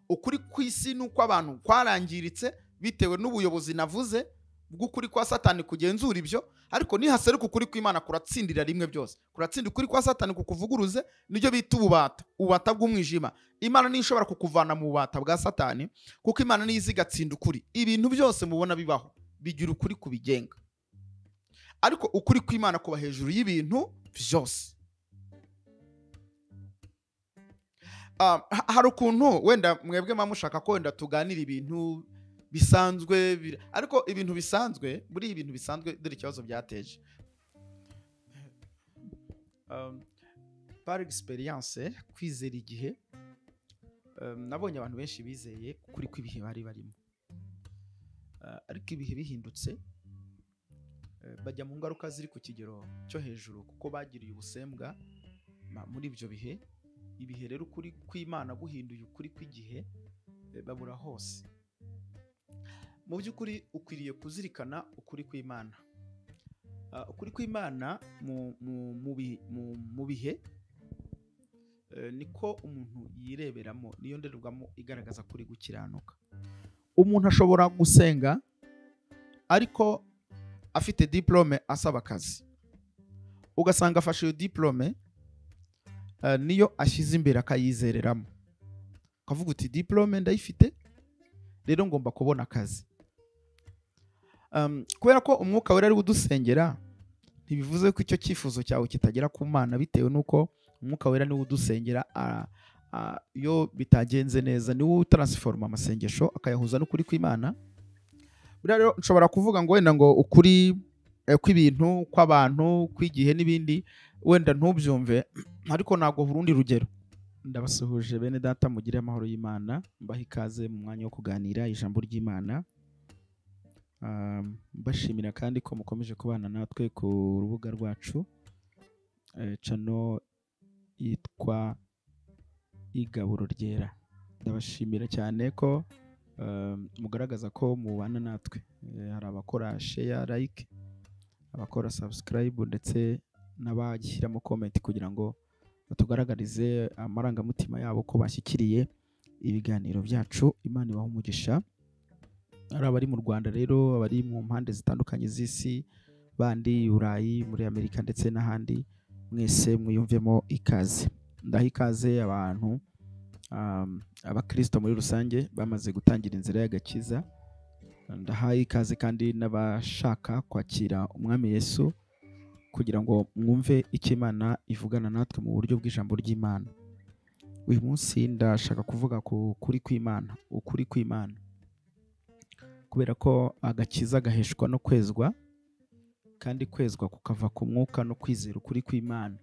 Ukuri kw'isi nuko abantu kwarangiritse bitewe n'ubuyobozi navuze bw'ukuri kwa Satani kugenzura ibyo, ariko nihaseruka ukuri kw'Imana kuratsindira rimwe byose. Kuratsinda ukuri kwa Satani kukuvuguruze, nibyo bita ububata, ububata bw'umwijima. Imana niyo ishobora kukuvana mu bubata bwa Satani, kuko Imana niyo izi igatsinda ukuri. Ibintu byose mubona bibaho bigira ukuri kubigenga, ariko ukuri kw'Imana kuba hejuru y'ibintu byose. Hari ukuntu wenda mwebwe mushaka ko wenda tuganira ibintu bisanzwe, ariko ibintu bisanzwe, muri ibintu bisanzwe dore ikibazo byateje. Par experience, kwizera igihe, nabonye abantu benshi bizeye kuri kw'ibihe bari barimo, ariko ibihe bihindutse bajya mu ngaruka ziri ku kigero cyo hejuru, kuko bagiriye ubusembwa muri ibyo bihe. Ibihe rero ukuri kw'Imana guhinduye ukuri kw'igihe, babura hose. Mu by'ukuri ukwiriye kuzirikana ukuri kw'Imana. Ukuri kw'Imana mu bihe niko umuntu yireberamo, niyo ndorerwamo igaragaza kuri gukiranuka. Umuntu ashobora gusenga ariko afite diplome asaba akazi, ugasanga afashe iyo diplome niyo ashyize imbere akayizereramo, ukavuga uti diplome ndayifite rero ngomba kubona akazi. Kubera ko umwuka wera ari udusengera, ntibivuze ko icyo cyifuzo cyawe kitagera ku Mana, bitewe nuko umwuka wera niwe udusengera. Iyo bitagenze neza niwe utransforma amasengesho akayahuza n'ukuri kw'Imana. Buriya rero nshobora kuvuga ngo wenda ngo ukuri kw'ibintu, kw'abantu, kw'igihe n'ibindi, wenda ntubyumve, ariko ntabwo urundi rugero. Ndabasuhuje bene data, mugire amahoro y'Imana, mbaha ikaze mu mwanya wo kuganira ijambo ry'Imana. Mbashimira kandi ko mukomeje kubana natwe ku rubuga rwacu, channel yitwa Igaburo Ryera. Ndabashimira cyane ko mugaragaza ko mubana natwe. Hari abakora share, like, abakora subscribe, ndetse n'abagishyiramo comment kugira ngo batugaragarize amarangamutima yabo ko bashyikiriye ibiganiro byacu. Imana ibahe umugisha. Ari abari mu Rwanda rero, abari mu mpande zitandukanye z'isi, bandi i Burayi, muri Amerika ndetse n'ahandi, mwese mwiyumvemo ikaze. Ndaha ikaze abantu, abakristo muri rusange bamaze gutangira inzira y'agakiza. Ndaha ikaze kandi n'abashaka kwakira Umwami Yesu kugira ngo mwumve icyo Imana ivugana natwe mu buryo bw'ijambo ry'Imana. Uyu munsi ndashaka kuvuga ku kuri kw'Imana, ukuri kw'Imana, kubera ko agakiza gaheshwa no kwezwa, kandi kwezwa kukava ku mwuka no kwizera ukuri kw'Imana.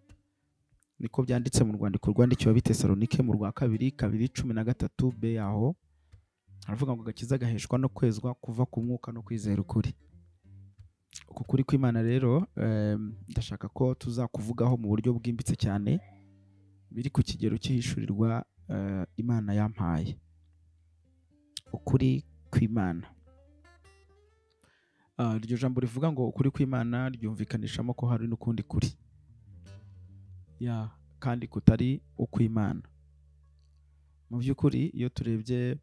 Niko byanditse mu rwandiko rwandikiwe Abatesalonike mu rwa 2 2:13 b, aho haravuga ngo agakiza gaheshwa no kwezwa kuva ku mwuka no kwizera ukuri. Uku kuri kw'Imana rero, ndashaka ko tuzakuvugaho mu buryo bwimbitse cyane, biri ku kigero cy'ihishurirwa Imana yampaye. Ukuri kw'Imana. Iryo jambo rivuga ngo ukuri kw'Imana ryumvikanishamo ko hari n'ukundi kuri, ya kandi kutari ukw'Imana. Mu by'ukuri iyo turebye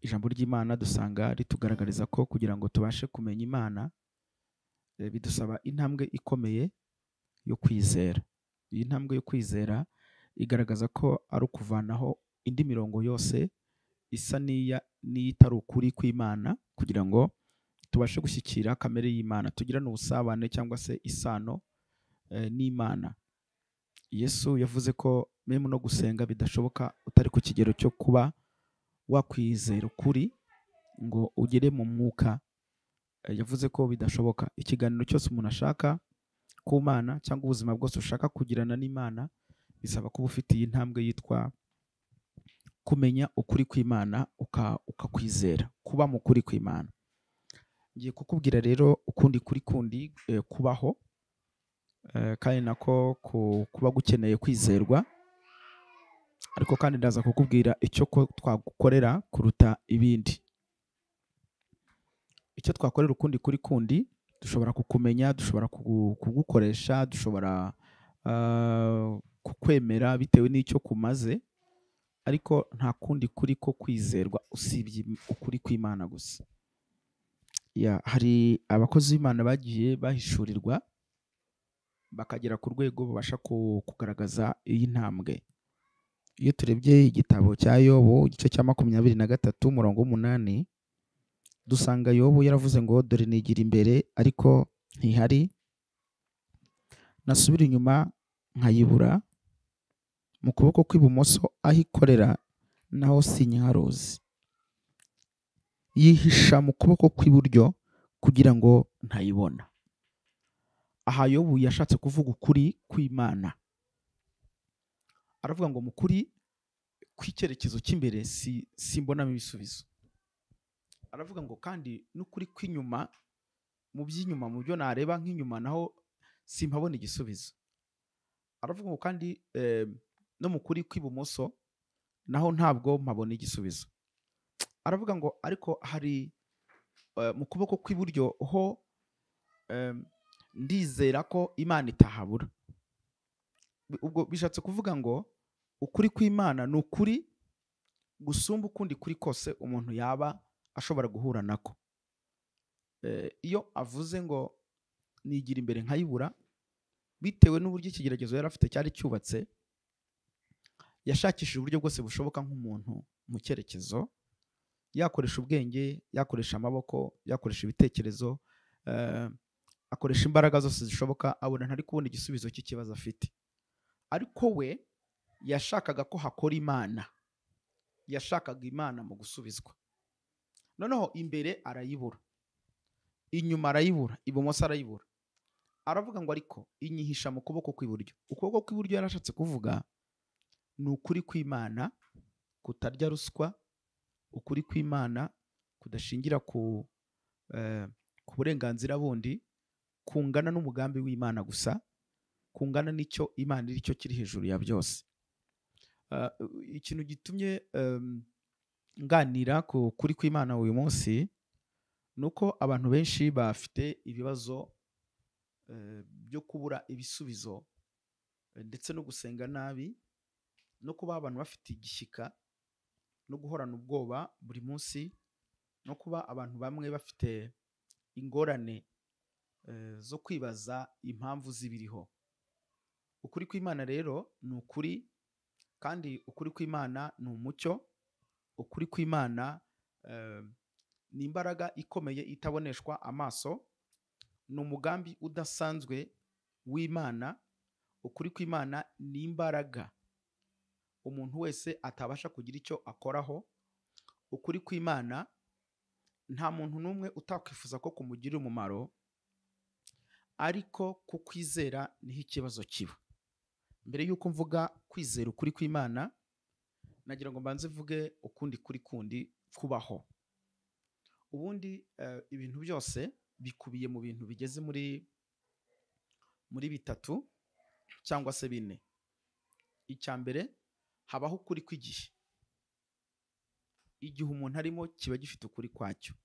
ijambo ry'Imana dusanga ritugaragariza ko kugira ngo tubashe kumenya Imana, bidusaba intambwe ikomeye yo kwizera. Iyi ntambwe yo kwizera igaragaza ko ari ukuvanaho indi mirongo yose isa n'itari ukuri kw'Imana, kugira ngo tubashe gushyikira kamere y'Imana, tugirane ubusabane cyangwa se isano n'Imana. Yesu yavuze ko meme no gusenga bidashoboka utari ku kigero cyo kuba wakwizera ukuri ngo ugere mu mwuka. Yavuze ko bidashoboka. Ikiganiro cyose umuntu ashaka ku Mana cyangwa ubuzima bwose ushaka kugirana n'Imana bisaba kuba ufite iyi ntambwe yitwa kumenya ukuri kw'Imana, ukakwizera, kuba mu kuri kw'Imana. Ngiye kukubwira rero ukundi kuri kundi kubaho, kandi nako kuba gukeneye kwizerwa, ariko kandi ndaza kukubwira icyo twagukorera kuruta ibindi. Icyo twakorera ukundi kuri kundi, dushobora kukumenya, dushobora kugukoresha, dushobora kukwemera bitewe n'icyo kumaze, Ariko nta kundi kuri ko kwizerwa usibye ukuri kw'Imana gusa. Ya, hari abakozi b'Imana bagiye bahishurirwa bakagera ku rwego babasha kugaragaza iyi ntambwe. Iyo turebye igitabo cya Yobu igice cya 23 umurongo 8, dusanga Yobu yaravuze ngo dore nigira imbere ariko ntihari, nasubira inyuma nkayibura, mu kuboko kw'ibumoso aho ikorera naho sinyiharuzi, yihisha mu kuboko kw'iburyo kugira ngo ntayibona. Aha Yobu yashatse kuvuga ukuri kw'Imana. Aravuga ngo mu kuri kw'icyerekezo cy'imbere simbonamo ibisubizo. Aravuga ngo kandi n'ukuri kw'inyuma, mu by'inyuma, mu byo nareba nk'inyuma naho simpabona igisubizo. Aravuga ngo kandi no mu kuri kw'ibumoso naho ntabwo mpabona igisubizo. Aravuga ngo ariko hari mu kuboko kw'iburyo ho ndizera ko Imana itahabura. Ubwo bishatse kuvuga ngo ukuri kw'Imana ni ukuri gusumba ukundi kuri kose umuntu yaba ashobora guhura nako. Iyo avuze ngo nigira imbere nkayibura, bitewe n'uburyo ikigeragezo yari afite cyari cyubatse, yashakishije uburyo bwose bushoboka nk'umuntu mu cyerekezo, yakoresha ubwenge, yakoresha amaboko, yakoresha ibitekerezo, akoresha imbaraga zose zishoboka, abona ntari kubona igisubizo cy'ikibazo afite. Ariko we yashakaga ko hakora Imana, yashakaga Imana mu gusubizwa. Noneho imbere arayibura, inyuma arayibura, ibumoso arayibura. Aravuga ngo ariko inyihisha mu kuboko kw'iburyo. Ukuboko kw'iburyo yarashatse kuvuga ni ukuri kw'Imana kutarya ruswa, ukuri kw'Imana kudashingira ku burenganzira bundi, kungana n'umugambi w'Imana gusa, kungana n'icyo Imana iri cyo kiri hejuru ya byose. Ikintu gitumye nganira ku kuri kw'Imana uyu munsi nuko abantu benshi bafite ibibazo byo kubura ibisubizo, ndetse no gusenga nabi, no kuba abantu bafite igishyika no guhorana ubwoba buri munsi, no kuba abantu bamwe bafite ingorane zo kwibaza impamvu zibiriho. Ukuri kw'Imana rero ni ukuri, kandi ukuri kw'Imana ni umucyo. Ukuri kw'Imana ni imbaraga ikomeye itaboneshwa amaso, ni umugambi udasanzwe w'Imana. Ukuri kw'Imana ni imbaraga umuntu wese atabasha kugira icyo akoraho. Ukuri kw'Imana nta muntu n'umwe utakwifuza ko kumugirira umumaro, ariko kukwizera niho ikibazo kiba. Mbere yuko mvuga kwizera ukuri kw'Imana, nagira ngo mbanze mvuge ukundi kuri kundi kubaho. Ubundi ibintu byose bikubiye mu bintu bigeze muri bitatu cyangwa se bine. Icya mbere, habaho ukuri kw'igihe. Igihe umuntu arimo kiba gifite ukuri kwacyo.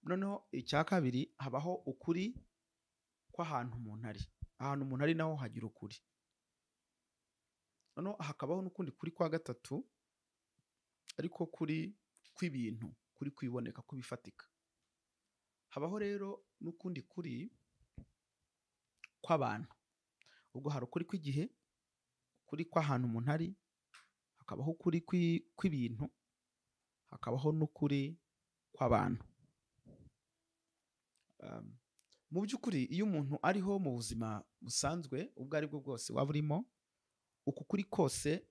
Noneho icya kabiri, habaho ukuri kw'ahantu umuntu ari. Ahantu umuntu ari naho hagira ukuri. Noneho hakabaho n'ukundi kuri kwa gatatu, ariko kuri kw'ibintu, kuri kwiboneka, kubifatika. Habaho rero n'ukundi kuri kw'abantu. Ubwo hari ukuri kw'igihe, kuri kw'ahantu umuntu ari, hakabaho ukuri kw'ibintu, hakabaho n'ukuri kw'abantu. Mu by'ukuri iyo umuntu ariho mu buzima busanzwe ubwo ari bwo bwose waba urimo, uku kuri kose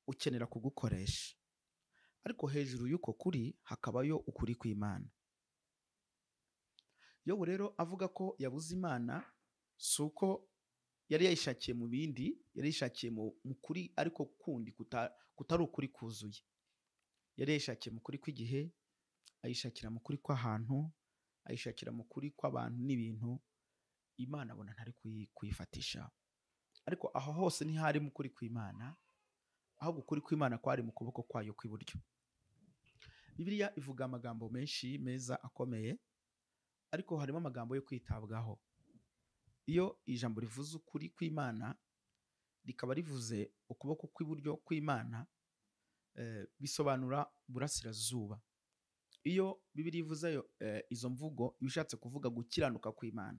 ukenera kugukoresha. Ariko hejuru y'uko kuri hakabayo ukuri kw'Imana. Yobu rero avuga ko yabuze Imana, si uko yari yayishakiye mu bindi, yari yayishakiye mu kuri ariko kundi kutari ukuri kuzuye. Yari yayishakiye mu kuri kw'igihe, ayishakira mu kuri kw'ahantu, ayishakira mu kuri kw'abantu n'ibintu. Imana abona ntari kuyifatisha. Ariko aho hose ntihari mu kuri kw'Imana, ahubwo ukuri kw'Imana kwari mu kuboko kwayo kw'iburyo. Bibiliya ivuga amagambo menshi meza akomeye, ariko harimo amagambo yo kwitabwaho. Iyo ijambo rivuze ukuri kw'Imana, rikaba rivuze ukuboko kw'iburyo kw'Imana, Bisobanura burasirazuba. Iyo Bibiliya ivuze izo mvugo, iba ishatse kuvuga gukiranuka kw'Imana.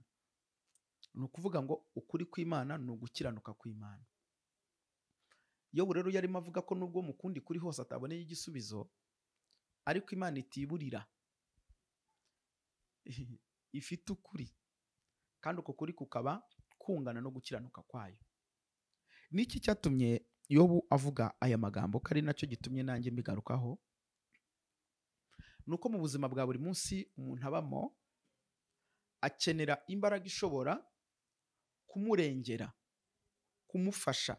Ni ukuvuga ngo ukuri kw'Imana ni ugukiranuka kw'Imana. Yobu rero yarimo avuga ko nubwo mu kundi kuri hose ataboneye igisubizo, ariko Imana itiburira, ifite ukuri, kandi uko kuri kukaba kungana no gukiranuka kwayo. Niki cyatumye Yobu avuga aya magambo, ko ari nacyo gitumye nanjye mbigarukaho? Nuko mu buzima bwa buri munsi umuntu abamo akenera imbaraga ishobora kumurengera, kumufasha,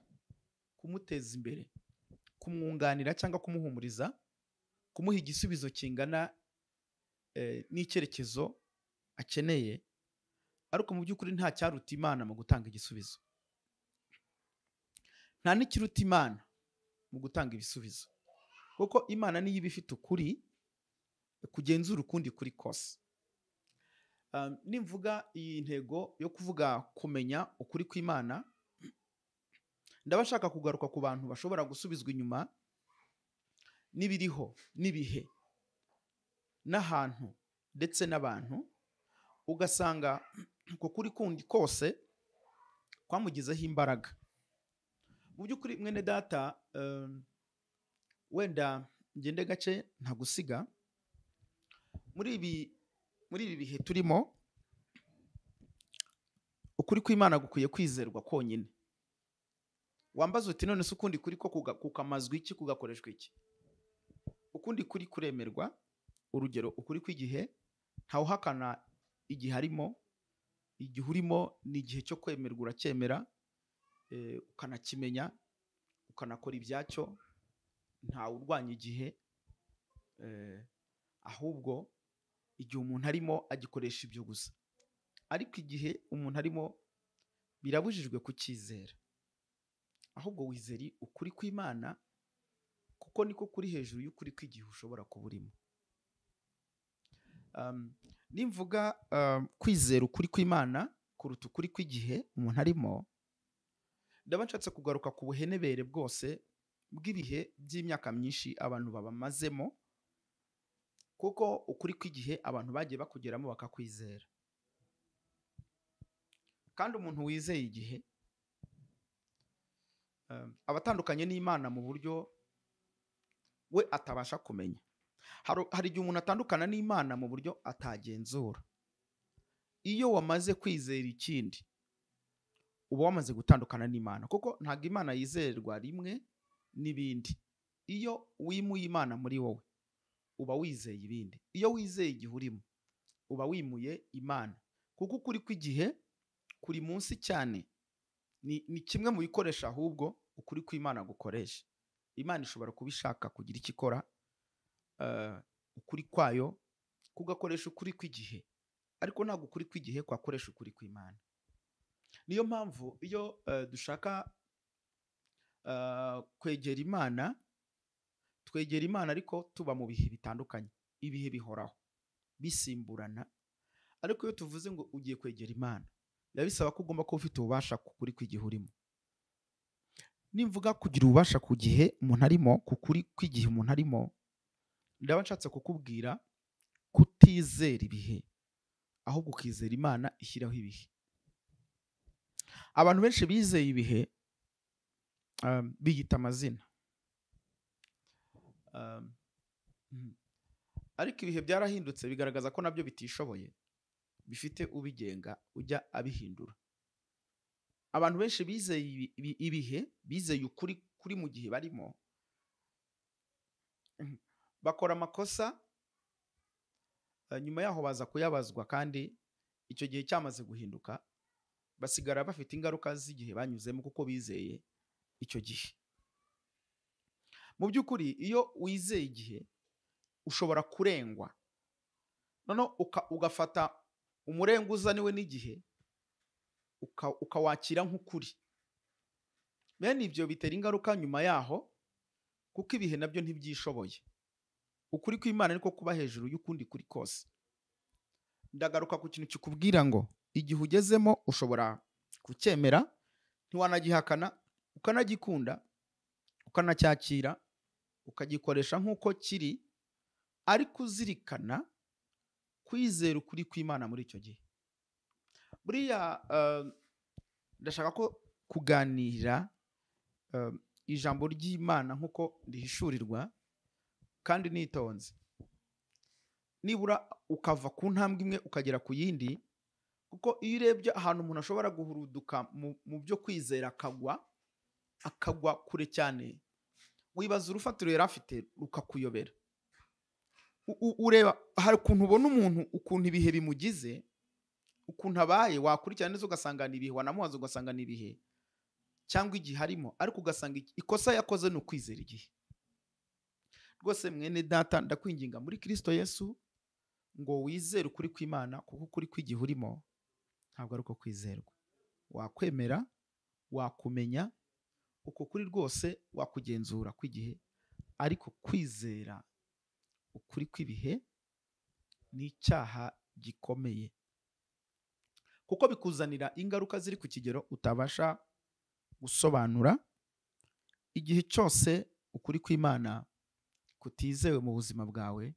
kumuteza imbere, kumwunganira cyangwa kumuhumuriza, kumuha igisubizo kingana n'icyerekezo akeneye. Ariko mu by'ukuri nta cyaruta Imana mu gutanga igisubizo, nta n'ikiruta Imana mu gutanga ibisubizo, kuko Imana niyo iba ifite ukuri kugenzura ukundi kuri kose. Nimvuga iyi ntego yo kuvuga kumenya ukuri kw'Imana, ndaba nshaka kugaruka ku bantu bashobora gusubizwa inyuma n'ibiriho n'ibihe n'ahantu ndetse n'abantu, ugasanga uko kuri kundi kose kwamugizeho imbaraga. Mu by'ukuri mwene data, wenda ngende gace ntagusiga, muri ibi bihe turimo, ukuri kw'Imana gukwiye kwizerwa konyine. Wambaza uti none se ukundi kuri ko kukamazwa iki, kugakoreshwa iki? Ukundi kuri kuremerwa. Urugero, ukuri kw'igihe, ntawuhakana igihe arimo. Igihe urimo ni igihe cyo kwemerwa, uracyemera, ukanakimenya, ukanakora ibyacyo. Ntawe urwanya igihe, ahubwo igihe umuntu arimo agikoresha ibyo gusa. Ariko igihe umuntu arimo birabujijwe kucyizera, ahubwo wizera ukuri kw'Imana, kuko niko kuri hejuru y'ukuri kw'igihe ushobora kuba urimo. Nimvuga kwizera ukuri kw'Imana kuruta ukuri kw'igihe umuntu arimo, ndaba nshatse kugaruka ku buhenebere bwose bw'ibihe by'imyaka myinshi abantu babamazemo, kuko ukuri kw'igihe abantu bagiye bakugeramo bakakwizera. Kandi umuntu wizeye igihe aba atandukanye n'Imana mu buryo we atabasha kumenya. Hari igihe umuntu atandukana n'Imana mu buryo atagenzura. Iyo wamaze kwizera ikindi, uba wamaze gutandukana n'Imana, kuko ntabwo Imana yizerwa rimwe n'ibindi. Iyo wimuye Imana muri wowe, uba wizeye ibindi. Iyo wizeye igihe urimo, uba wimuye Imana, kuko ukuri kw'igihe kuri munsi cyane ni kimwe mu bikoresha ahubwo ukuri kw'Imana gukoresha. Imana ishobora kuba ishaka kugira icyo ikora, ukuri kwayo kugakoresha ukuri kw'igihe, ariko ntabwo ukuri kw'igihe kwakoresha ukuri kw'Imana. Niyo mpamvu iyo dushaka kwegera Imana, twegera Imana ariko tuba mu bihe bitandukanye. Ibihe bihoraho bisimburana, ariko iyo tuvuze ngo ugiye kwegera Imana, biba bisaba ko ugomba kuba ufite ububasha ku kuri kw'igihe urimo. Nimvuga kugira ububasha ku gihe umuntu arimo, ku kuri kw'igihe umuntu arimo, ndaba nshatse kukubwira kutizera ibihe, ahubwo ukizera Imana ishyiraho ibihe. Abantu benshi bizeye ibihe biyita amazina, ariko ibihe byarahindutse, bigaragaza ko nabyo bitishoboye, bifite ubigenga ujya abihindura. Abantu benshi bizeye ibihe, bizeye ukuri kuri mu gihe barimo, bakora amakosa, nyuma yaho baza kuyabazwa, kandi icyo gihe cyamaze guhinduka, basigara bafite ingaruka z'igihe banyuzemo kuko bizeye icyo gihe. Mu by'ukuri iyo wizeye igihe ushobora kurengwa, noneho ugafata umurengo uzaniwe n'igihe ukawakira nk'ukuri. Bene ibyo bitera ingaruka nyuma yaho, kuko ibihe nabyo ntibyishoboye. Ukuri kw'Imana niko kuba hejuru y'ukundi kuri kose. Ndagaruka ku kintu kikubwira ngo igihe ugezemo ushobora kucyemera, ntiwanagihakana, ukanagikunda, ukanacyakira, ukagikoresha nk'uko kiri, ariko uzirikana kwizera ukuri kw'Imana muri icyo gihe. Buriya ndashaka ko kuganira ijambo ry'Imana nk'uko rihishurirwa kandi nitonze, nibura ukava ku ntambwe imwe ukagera ku yindi, kuko iyo urebye ahantu umuntu ashobora guhuruduka mu byo kwizera akagwa kure cyane, wibaza urufatiro yari afite rukakuyobera. Ureba hari ukuntu ubona umuntu, ukuntu ibihe bimugize, ukuntu abaye, wakurikirana neza ugasanga ni ibihe, wanamubaza ugasanga ni ibihe cyangwa igihe arimo, ariko ugasanga ikosa yakoze ni ukwizera igihe. Rwose mwene data, ndakwinginga muri Kristo Yesu ngo wizere ukuri kw'Imana, kuko ukuri kw'igihe urimo ntabwo ari uko kwizerwa. Wakwemera, wakumenya uko kuri rwose, wakugenzura kw'igihe, ariko kwizera ukuri kw'ibihe ni icyaha gikomeye, kuko bikuzanira ingaruka ziri ku kigero utabasha gusobanura. Igihe cyose ukuri kw'Imana kutizewe mu buzima bwawe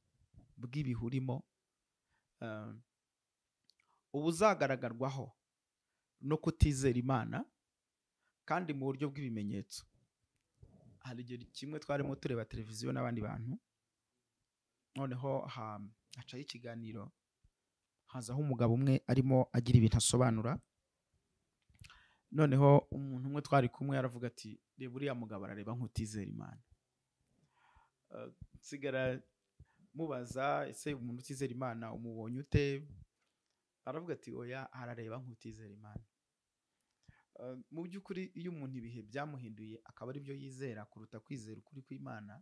bw'ibihe urimo, uba uzagaragarwaho no kutizera Imana, kandi mu buryo bw'ibimenyetso. Hari igihe kimwe twarimo tureba televiziyo n'abandi bantu, noneho hacaho ikiganiro, hazaho umugabo umwe arimo agira ibintu asobanura. Noneho umuntu umwe twari kumwe aravuga ati, reba uriya mugabo arareba nk'utizera Imana. Nsigara mubaza, ese umuntu utizera Imana umubonye ute? Aravuga ati, oya, arareba nk'utizera Imana. Mu by'ukuri iyo umuntu ibihe byamuhinduye akaba ari byo yizera kuruta kwizera ukuri kw'Imana,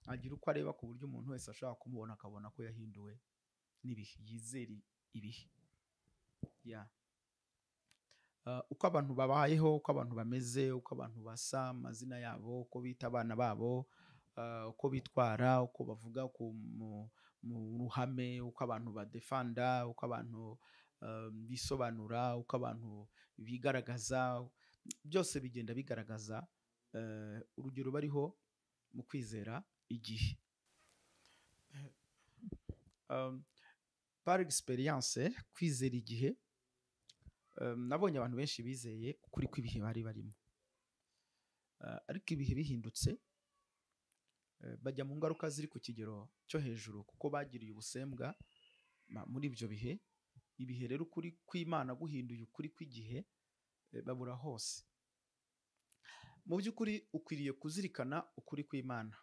agira uko areba ku buryo umuntu wese ashobora kumubona akabona ko yahinduwe n'ibihe, yizera ibihe. Uko abantu babayeho, uko abantu bameze, uko abantu basa, amazina yabo, uko bita abana babo, uko bitwara, uko bavuga mu ruhame, uko abantu badefanda, uko abantu bisobanura, uko abantu bigaragaza, byose bigenda bigaragaza urugero bariho mu kwizera igihe. Par experience, kwizera igihe, nabonye abantu benshi bizeye ukuri kw'ibihe bari barimo, ariko ibihe bihindutse bajya mu ngaruka ziri ku kigero cyo hejuru, kuko bagiriye ubusembwa muri ibyo bihe. Ibihe rero ukuri kw'Imana guhinduye ukuri kw'igihe, babura hose. Mu by'ukuri ukwiriye kuzirikana ukuri kw'Imana.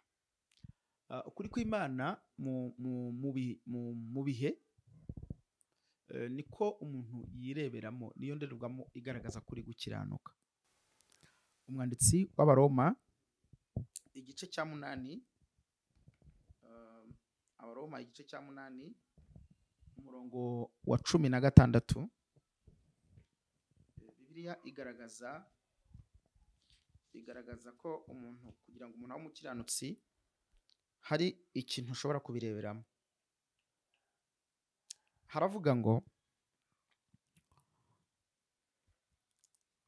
Ukuri kw'Imana mu bihe niko umuntu yireberamo, niyo ndorerwamo igaragaza kuri gukiranuka. Umwanditsi w'Abaroma igice cya 8, Abaroma igice cya 8 umurongo wa 16, Bibiliya igaragaza ko umuntu, kugira ngo umuntu abe umukiranutsi, hari ikintu ushobora kubireberamo. Haravuga ngo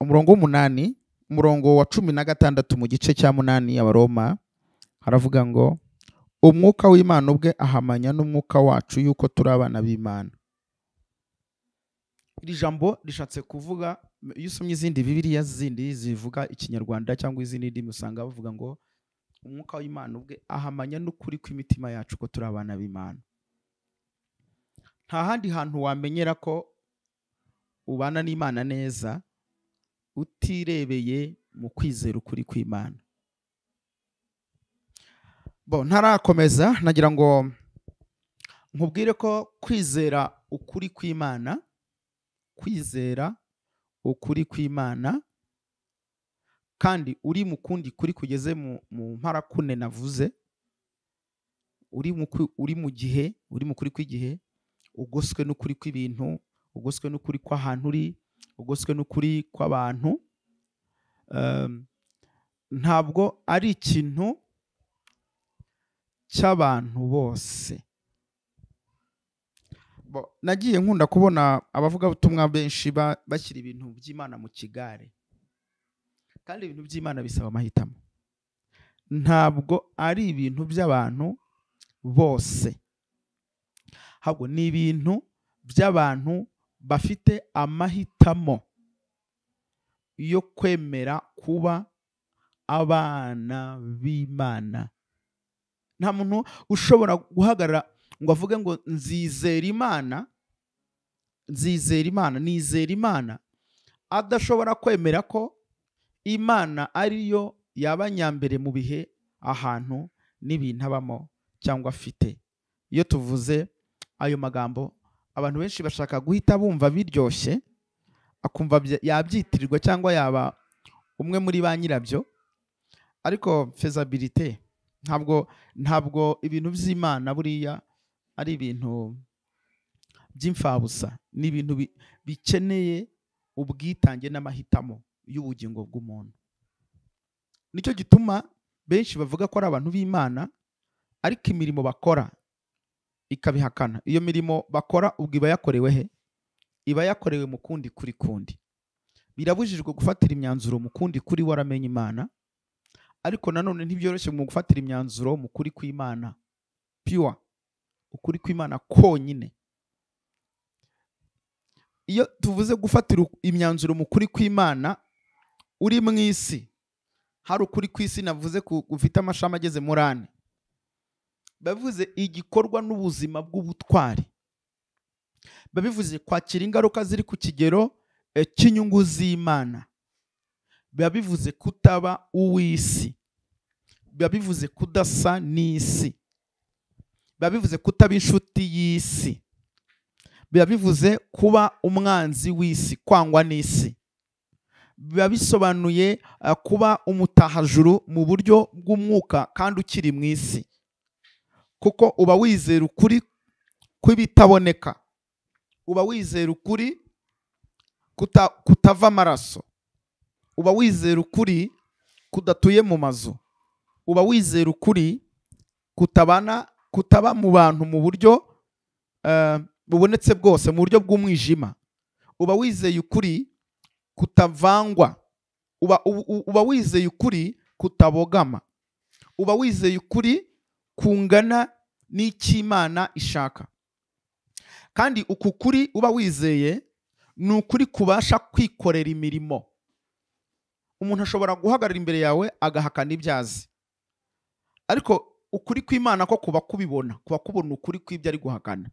umurongo w'umunani, umurongo wa 16 mu gice cya 8 y'Abaroma, haravuga ngo umwuka w'Imana ubwe ahamanya n'umwuka wacu yuko turi abana b'Imana. Iri jambo rishatse kuvuga, iyo usomye izindi Bibiliya zindi zivuga Ikinyarwanda cyangwa izindi ndimi, usanga bavuga ngo umwuka w'Imana ubwe ahamanya n'ukuri kw'imitima yacu ko turi abana b'Imana. Nta handi hantu wamenyera ko ubana n'Imana neza utirebeye mu kwizera ukuri kw'Imana. Bo ntarakomeza, nagira ngo nkubwire ko kwizera ukuri kw'Imana, kwizera ukuri kw'Imana kandi uri mu kundi kuri kugeze mu mparakune navuze, uri mu gihe, uri mu kuri kw'igihe, ugoswe n'ukuri kw'ibintu, ugoswe n'ukuri kw'ahantu uri, ugoswe n'ukuri kw'abantu, ntabwo ari ikintu cy'abantu bose. Nagiye nkunda kubona abavugabutumwa benshi bashyira ibintu by'Imana mu kigare, kandi ibintu by'Imana bisaba amahitamo. Ntabwo ari ibintu by'abantu bose, ahubwo ni ibintu by'abantu bafite amahitamo yo kwemera kuba abana b'Imana. Nta muntu ushobora guhagarara ngo avuge ngo nzizera Imana, nzizera Imana, nizera Imana, adashobora kwemera ko Imana ariyo yaba nyambere mu bihe, ahantu n'ibintu abamo cyangwa afite. Iyo tuvuze ayo magambo, abantu benshi bashaka guhita bumva biryoshye, akumva yabyitirirwa cyangwa yaba umwe muri ba nyirabyo. Ariko feasibility, ntabwo ibintu by'Imana buriya ari ibintu by'imfabusa, ni ibintu bikeneye ubwitange n'amahitamo y'ubugingo bw'umuntu. Nicyo gituma benshi bavuga ko ari abantu b'Imana, ariko imirimo bakora ikabihakana. Iyo mirimo bakora ubwo iba yakorewe he? Iba yakorewe mu kundi kuri kundi. Birabujijwe gufatira imyanzuro mu kundi kuri waramenye Imana, ariko nanone ntibyoroshye mu gufatira imyanzuro mu kuri kw'Imana pure, ukuri kw'Imana konyine. Iyo tuvuze gufatira imyanzuro mu kuri kw'Imana uri mu isi, hari ukuri kw'isi navuze gufite amashami ageze muri ane, bavuze igikorwa n'ubuzima bw'ubutwari, babivuze kwakira ingaruka ziri ku kigero cy'inyungu z'Imana, biba bivuze kutaba uw'isi, biba bivuze kudasa n'isi, biba bivuze kutaba inshuti y'isi, biba bivuze kuba umwanzi w'isi, kwangwa n'isi, biba bisobanuye kuba umutahajuru mu buryo bw'umwuka kandi ukiri mu isi, kuko uba wizera ukuri kw'ibitaboneka, uba wizera ukuri kutava amaraso, uba wizera ukuri kudatuye mu mazu, uba wizera ukuri kutaba mu bantu mu buryo bubonetse bwose, mu buryo bw'umwijima, uba wizeye ukuri kutavangwa, uba wizeye ukuri kutabogama, uba wizeye ukuri kungana n'icy'Imana ishaka. Kandi uku kuri uba wizeye ni ukuri kubasha kwikorera imirimo. Umuntu ashobora guhagarara imbere yawe agahakana ibyo azi, ariko ukuri kw'Imana ko kuba kubibona, kuba kubona ukuri kw'ibyo ari guhakana.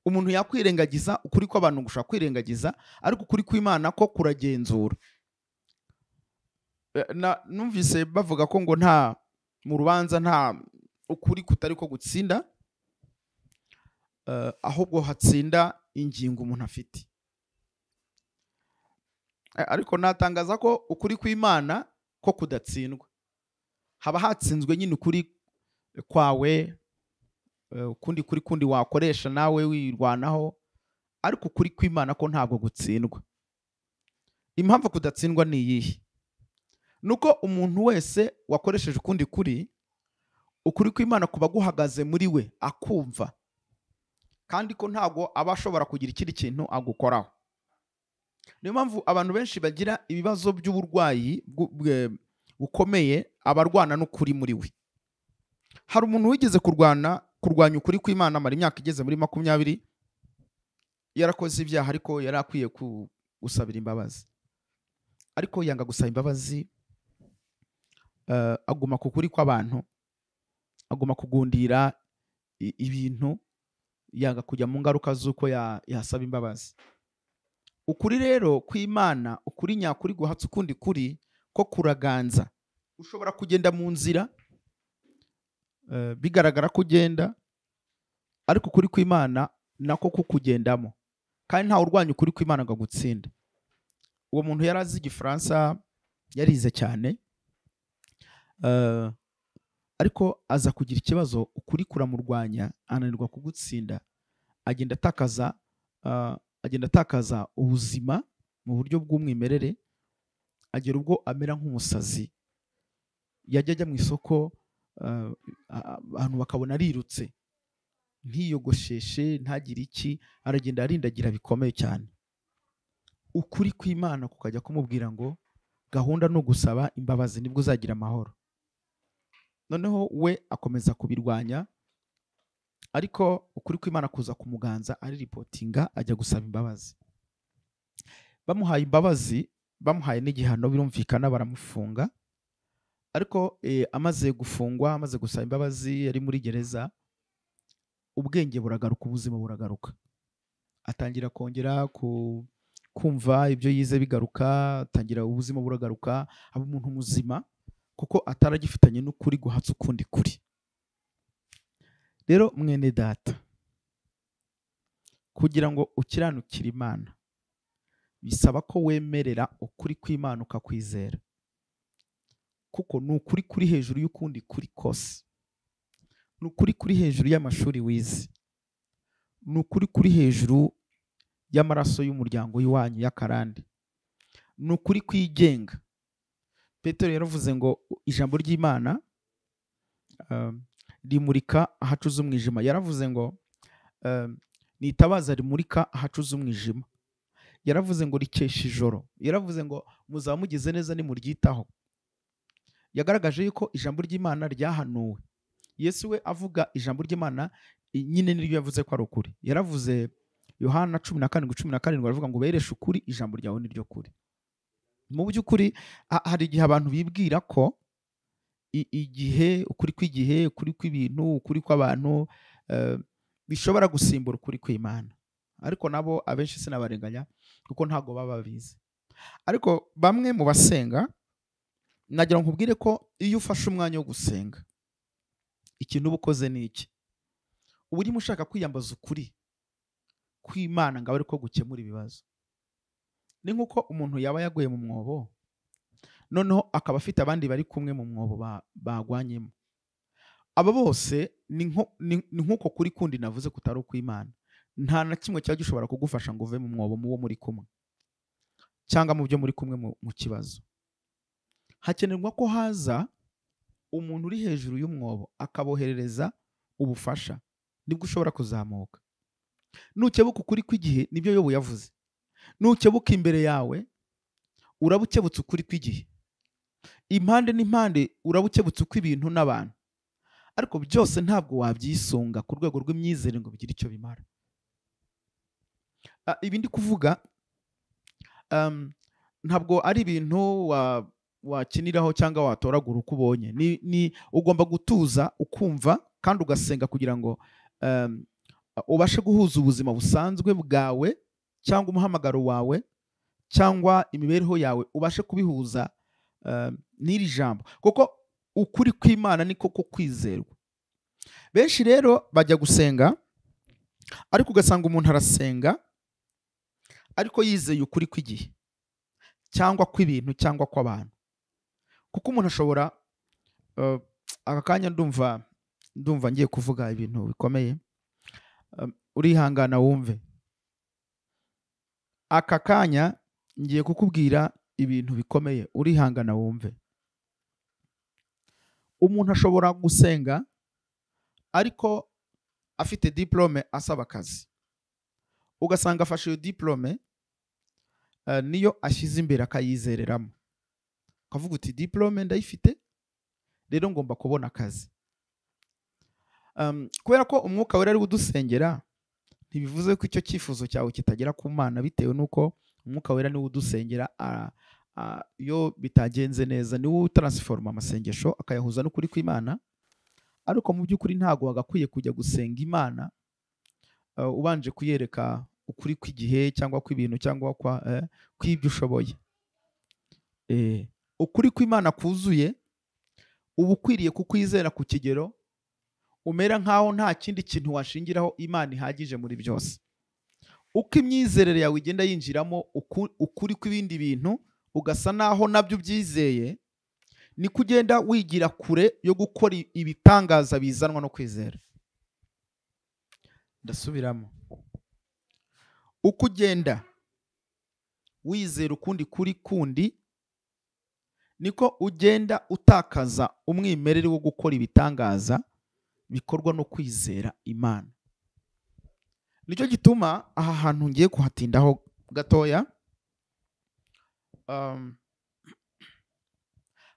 Umuntu yakwirengagiza ukuri kw'abantu gushaka kwirengagiza, ariko ukuri kw'Imana ko kuragenzura. Numvise bavuga ko ngo nta mu rubanza nta ukuri kutari ko gutsinda, ahubwo hatsinda ingingo umuntu afite. Ariko natangaza ko ukuri kw'Imana ko kudatsindwa, haba hatsinzwe nyine ukuri kwawe, ukundi kuri kundi wakoresha nawe wirwanaho, ariko ukuri kw'Imana ko ntabwo gutsindwa. Impamvu kudatsindwa ni iyihe? Nuko umuntu wese wakoresheje ukundi kuri, ukuri kw'Imana kuba guhagaze muri we akumva, kandi ko ntabwo aba ashobora kugira ikindi kintu agukoraho. Niyo mpamvu abantu benshi bagira ibibazo by'uburwayi bukomeye, abarwana n'ukuri muri we. Hari umuntu wigeze kurwanya ukuri kw'Imana amara imyaka igeze muri 20, yarakoze ibyaha ariko yari akwiye gusabira imbabazi, ariko yanga gusaba imbabazi, aguma ku kuri kw'abantu, aguma kugundira ibintu, yanga kujya mu ngaruka z'uko yasaba imbabazi. Ukuri rero kw'Imana, ukuri nyakuri guhatse ukundi kuri ko kuraganza. Ushobora kugenda mu nzira bigaragara ko ugenda, ariko ukuri kw'Imana nako kukugendamo, kandi ntawe urwanya ukuri kw'Imana ngo agutsinde. Uwo muntu yari azi Igifaransa, yarize cyane, ariko aza kugira ikibazo, ukuri kuramurwanya, ananirwa kugutsinda, agenda atakaza ubuzima mu buryo bw'umwimerere, agera ubwo amera nk'umusazi. Yajya ajya mu isoko, abantu bakabona arirutse, ntiyogosheshe, ntagire iki, aragenda arindagira bikomeye cyane. Ukuri kw'Imana kukajya kumubwira ngo gahunda ni ugusaba imbabazi nibwo uzagira amahoro. Noneho we akomeza kubirwanya, ariko ukuri kw'Imana kuza kumuganza, ariripotinga, ajya gusaba imbabazi. Bamuhaye imbabazi, bamuhaye n'igihano, birumvikana baramufunga. Ariko amaze gufungwa, amaze gusaba imbabazi, yari muri gereza, ubwenge buragaruka, ubuzima buragaruka, atangira kongera kumva ibyo yize bigaruka, atangira ubuzima buragaruka, aba umuntu muzima, kuko ataragifitanye n'ukuri guhatsa ukundi kuri. Rero mwene data, kugira ngo ukiranukire Imana bisaba ko wemerera ukuri kw'Imana ukakwizera, kuko ni ukuri kuri hejuru y'ukundi kuri kose, ni ukuri kuri hejuru y'amashuri wize, ni ukuri kuri hejuru y'amaraso y'umuryango w'iwanyu y'akarande, ni ukuri kwigenga. Petero yaravuze ngo ijambo ry'Imana rimurika ahacuze umwijima. Yaravuze ngo nitabaza rimurika ahacuze umwijima. Yaravuze ngo rikesha ijoro. Yaravuze ngo muzaba mugize neza nimuryitaho. Yagaragaje yuko ijambo ry'Imana ryahanuwe. Yesu we avuga ijambo ry'Imana nyine niryo yavuze ko ari ukuri. Yaravuze Yohana 17:17 aravuga ngo bereshe ukuri, ijambo ryawe niryo kuri. Mu by'ukuri hari igihe abantu bibwira ko igihe, ukuri kw'igihe, ukuri kw'ibintu, ukuri kw'abantu bishobora gusimbura ukuri kw'Imana. Ariko nabo abenshi sinabarenganya kuko ntago baba babizi. Ariko bamwe mu basenga, nagira ngo nkubwire ko iyo ufashe umwanya wo gusenga, ikintu uba ukoze ni iki? Uba urimo ushaka kwiyambaza ukuri kw'Imana ngo abe ariko gukemura ibibazo. Ni nk'uko umuntu yaba yaguye mu mwobo, noneho akaba afite abandi bari kumwe mu mwobo bagwanyemo. Aba bose ni nk'uko kuri kundi navuze kutari ukw'Imana. Nta na kimwe cyaba gishobora kugufasha ngo uve mu mwobo muwo muri kumwe, cyangwa mu byo muri kumwe mu kibazo. Hakenerwa ko haza umuntu uri hejuru y'umwobo akaboherereza ubufasha, nibwo ushobora kuzamuka. Nukebuka ukuri kw'igihe, nibyo Yobu yavuze. Nukebuka imbere yawe, urabukebutse ukuri kw'igihe. Impande n'impande urabukebutse uko ibintu n'abantu. Ariko byose ntabwo wabyisunga ku rwego rw'imyizerere ngo bigire icyo bimara. Ibi ndi kuvuga ntabwo ari ibintu wakiniraho cyangwa watoragura uko ubonye. Ni ugomba gutuza ukumva kandi ugasenga kugira ngo ubashe guhuza ubuzima busanzwe bwawe cyangwa umuhamagaro wawe cyangwa imibereho yawe, ubashe kubihuza n'iri jambo, kuko ukuri kw'Imana niko ko kwizerwa. Benshi rero bajya gusenga, ariko ugasanga umuntu arasenga ariko yizeye ukuri kw'igihe cyangwa kw'ibintu cyangwa kw'abantu. Kuko umuntu ashobora aka kanya ndumva ngiye kuvuga ibintu bikomeye, urihangana wumve. Aka kanya ngiye kukubwira ibintu bikomeye, urihangana wumve. Umuntu ashobora gusenga ariko afite diplome asaba akazi, ugasanga afashe iyo diplome niyo ashyize imbere akayizereramo, ukavuga uti diplome ndayifite rero ngomba kubona akazi. Kubera ko umwuka wera ari udusengera, ntibivuze ko icyo cyifuzo cyawe kitagera ku Mana, bitewe nuko umwuka wera niwe udusengera. Iyo bitagenze neza niwe utransforma amasengesho akayahuza n'ukuri kw'Imana. Ariko mu by'ukuri ntago wagakwiye kujya gusenga Imana ubanje kuyereka ukuri kw'igihe cyangwa kw'ibintu cyangwa kw'ibyo ushoboye. Ukuri kw'Imana kuzuye uba ukwiriye kukwizera ku kigero umera nkaho nta kindi kintu washingiraho, Imana ihagije muri byose. Uko imyizerere yawe igenda yinjiramo ukuri kw'ibindi bintu, ugasa naho nabyo ubyizeye, niko ugenda wigira kure yo gukora ibitangaza bizanwa no kwizera. Ndasubiramo, uko ugenda wizera ukundi kuri kundi, niko ugenda utakaza umwimerere wo gukora ibitangaza bikorwa no kwizera Imana. Nicyo gituma aha hantu ngiye kuhatindaho gatoya.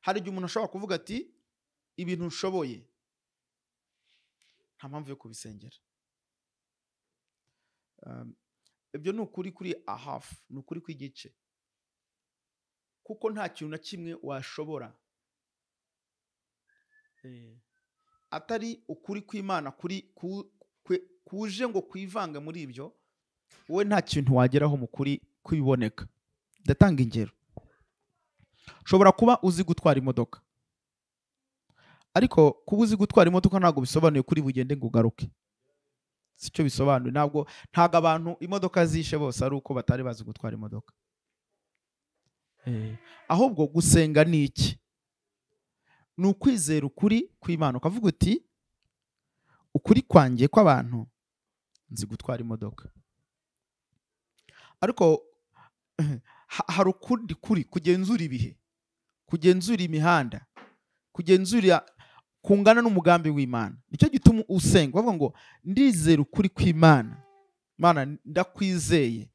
Hari igihe umuntu ashobora kuvuga ati Ibintu nshoboye nta mpamvu yo kubisengera. Ibyo ni ukuri kuri a half, ni ukuri kw'igice, kuko nta kintu na kimwe washobora atari ukuri kw'Imana kuri kuje ngo kwivanga muri ibyo, wowe nta kintu wageraho mu kuri kwiboneka. Ndatanga ingero. Ushobora kuba uzi gutwara imodoka, ariko kuba uzi gutwara imodoka ntabwo bisobanuye kuri bugende ngo ugaruke. Sicyo bisobanuye. Ntabwo abantu imodoka zishe bose ari uko batari bazi gutwara imodoka. Ahubwo gusenga ni iki? Ni ukwizera ukuri kw'Imana, ukavuga uti ukuri kwanjye kw'abantu nzi gutwara imodoka, ariko hari ukundi kuri kugenzura ibihe, kugenzura imihanda, kugenzura kungana n'umugambi w'Imana. Nicyo gituma usenga bavuga ngo ndizera ukuri kw'Imana, Mana ndakwizeye,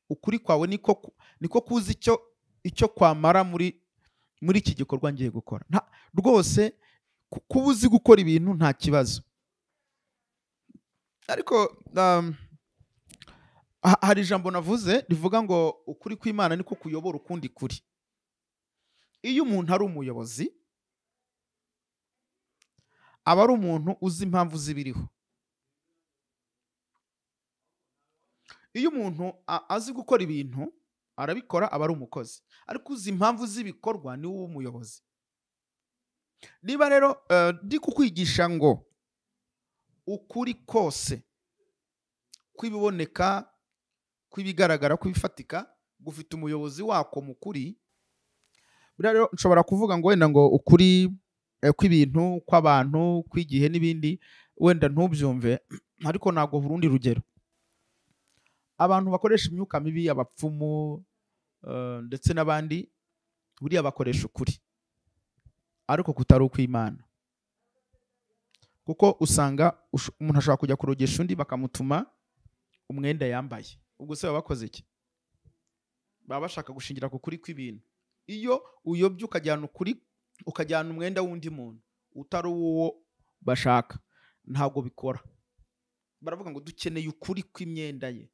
ukuri kwawe niko kuzi icyo kwamara muri iki gikorwa ngiye gukora. Rwose kuba uzi gukora ibintu nta kibazo, ariko hari ijambo navuze rivuga ngo ukuri kw'Imana niko kuyobora ukundi kuri. Iyo umuntu ari umuyobozi aba ari umuntu uzi impamvu zibiriho. Iyo umuntu azi gukora ibintu arabikora aba ari umukozi, ariko uzi impamvu z'ibikorwa ni wowe umuyobozi. Niba rero ndi kukwigisha ngo ukuri kose kwiboneka, kwibigaragara, kwifatika gufite umuyobozi wako mukuri, buriya rero nshobora kuvuga ngo wenda ngo ukuri kw'ibintu, kw'abantu, kw'igihe n'ibindi, wenda ntubyumve, ariko ntabwo urundi rugero. Abantu bakoresha imyuka mibi, abapfumu ndetse n'abandi, buriya bakoresha ukuri ariko kutari ukw'Imana, kuko usanga umuntu ashobora kujya kurogesha undi bakamutuma umwenda yambaye. Ubwo se baba bakoze iki? Baba bashaka gushingira ku kuri kw'ibintu. Iyo uyobye ukajyana ukuri, ukajyana umwenda w'undi muntu utari uwo bashaka, ntabwo bikora. Baravuga ngo dukeneye ukuri kw'imyenda ye,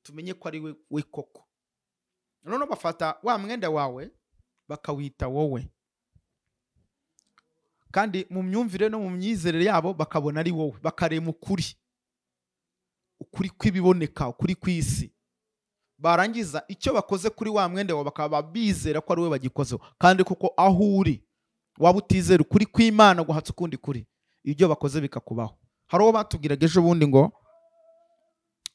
tumenye ko ari we koko. Noneho bafata wa mwenda wawe bakawita wowe, kandi mu myumvire no mu myizerere yabo bakabona ari wowe, bakarema ukuri, ukuri kw'ibiboneka, ukuri kw'isi. Barangiza icyo bakoze kuri wa mwenda wawe bakaba bizera ko ari we bagikozeho, kandi kuko aho uri waba utizera ukuri kw'Imana guhatse ukundi kuri, ibyo bakoze bikakubaho. Hari uwo batubwiraga ejo bundi ngo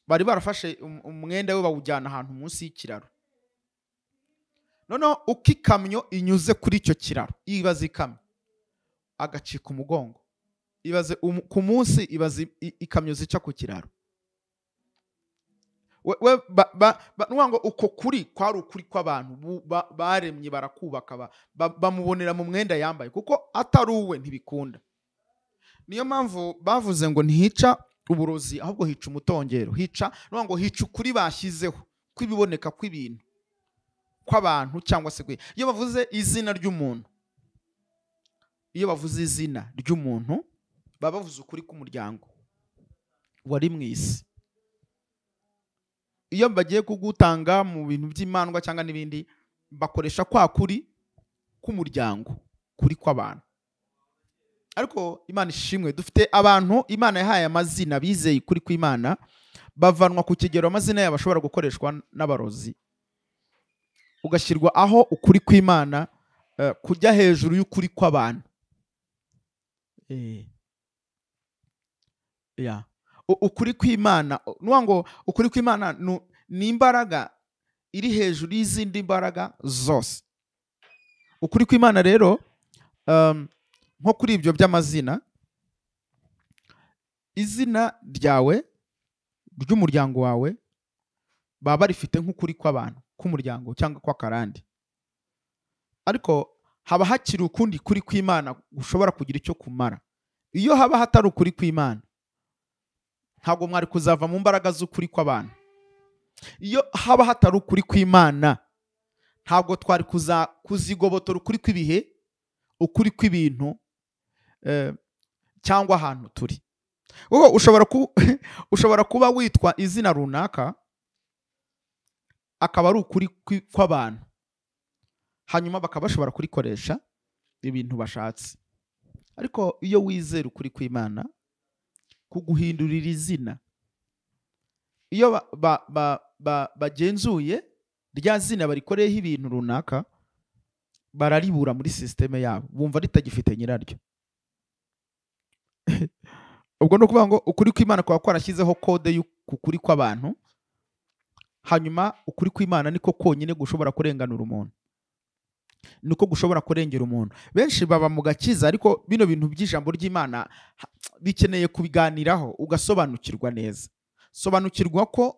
bari barafashe umwenda we bawujyana ahantu munsi y'ikiraro, noneho uko ikamyo inyuze kuri icyo kiraro, ibaze ikamyo agacika umugongo, ibaze ku munsi, ibaze ikamyo zica ku kiraro. Ngo uko kuri kwari ukuri kw'abantu baremye barakubaka, bamubonera mu mwenda yambaye, kuko atari uwe ntibikunda. Niyo mpamvu bavuze ngo ntihica uburozi ahubwo hica umutongero, hica ngo hica ukuri bashyizeho kw'ibiboneka kw'ibintu kw'abantu cyangwa se. Iyo bavuze izina ry'umuntu, iyo bavuze izina ry'umuntu baba bavuze ukuri k'umuryango wari mu isi. Iyo bagiye kugutanga mu bintu by'imandwa cyangwa n'ibindi, bakoresha kwa kuri k'umuryango, kuri kw'abantu. Ariko Imana ishimwe, dufite abantu Imana yahaye amazina bizeye kuri kw'Imana, bavanwa ku kigero amazina yabo ashobora gukoreshwa n'abarozi, ugashyirwa aho ukuri kw'Imana kujya hejuru y'ukuri kw'abantu. Ukuri kw'Imana, ngo ukuri kw'Imana ni imbaraga iri hejuru y'izindi mbaraga zose. Ukuri kw'Imana rero nko kuri ibyo by'amazina, izina ryawe ry'umuryango wawe baba barifite nk'ukuri kw'abantu k'umuryango cyangwa kw'akarande, ariko haba hakiri ukundi kuri kw'Imana gushobora kugira icyo kumara. Iyo haba hatari ukuri kw'Imana, ntabwo mwari kuzava mu mbaraga z'ukuri kw'abantu. Iyo haba hatari ukuri kw'Imana, ntabwo twari kuzigobotora ukuri kw'ibihe, ukuri kw'ibintu cyangwa ahantu turi. Kuko ushobora kuba witwa izina runaka akaba ari ukuri kw'abantu, hanyuma bakaba bashobora kurikoresha ibintu bashatse. Ariko iyo wizera ukuri kw'Imana kuguhindurira izina, iyo bagenzuye rya zina barikoreyeho ibintu runaka, bararibura muri systeme yabo, bumva ritagifite nyiraryo. Ubwo no kuvuga ngo ukuri kw'Imana kwa kwarashyizeho kode y'ukuri kw'abantu, hanyuma ukuri kw'Imana niko konyine gushobora kurenganura umuntu, niko gushobora kurengera umuntu. Benshi baba mu gakiza, ariko bino bintu by'ijambo ry'Imana bikeneye kubiganiraho ugasobanukirwa neza. Sobanukirwa ko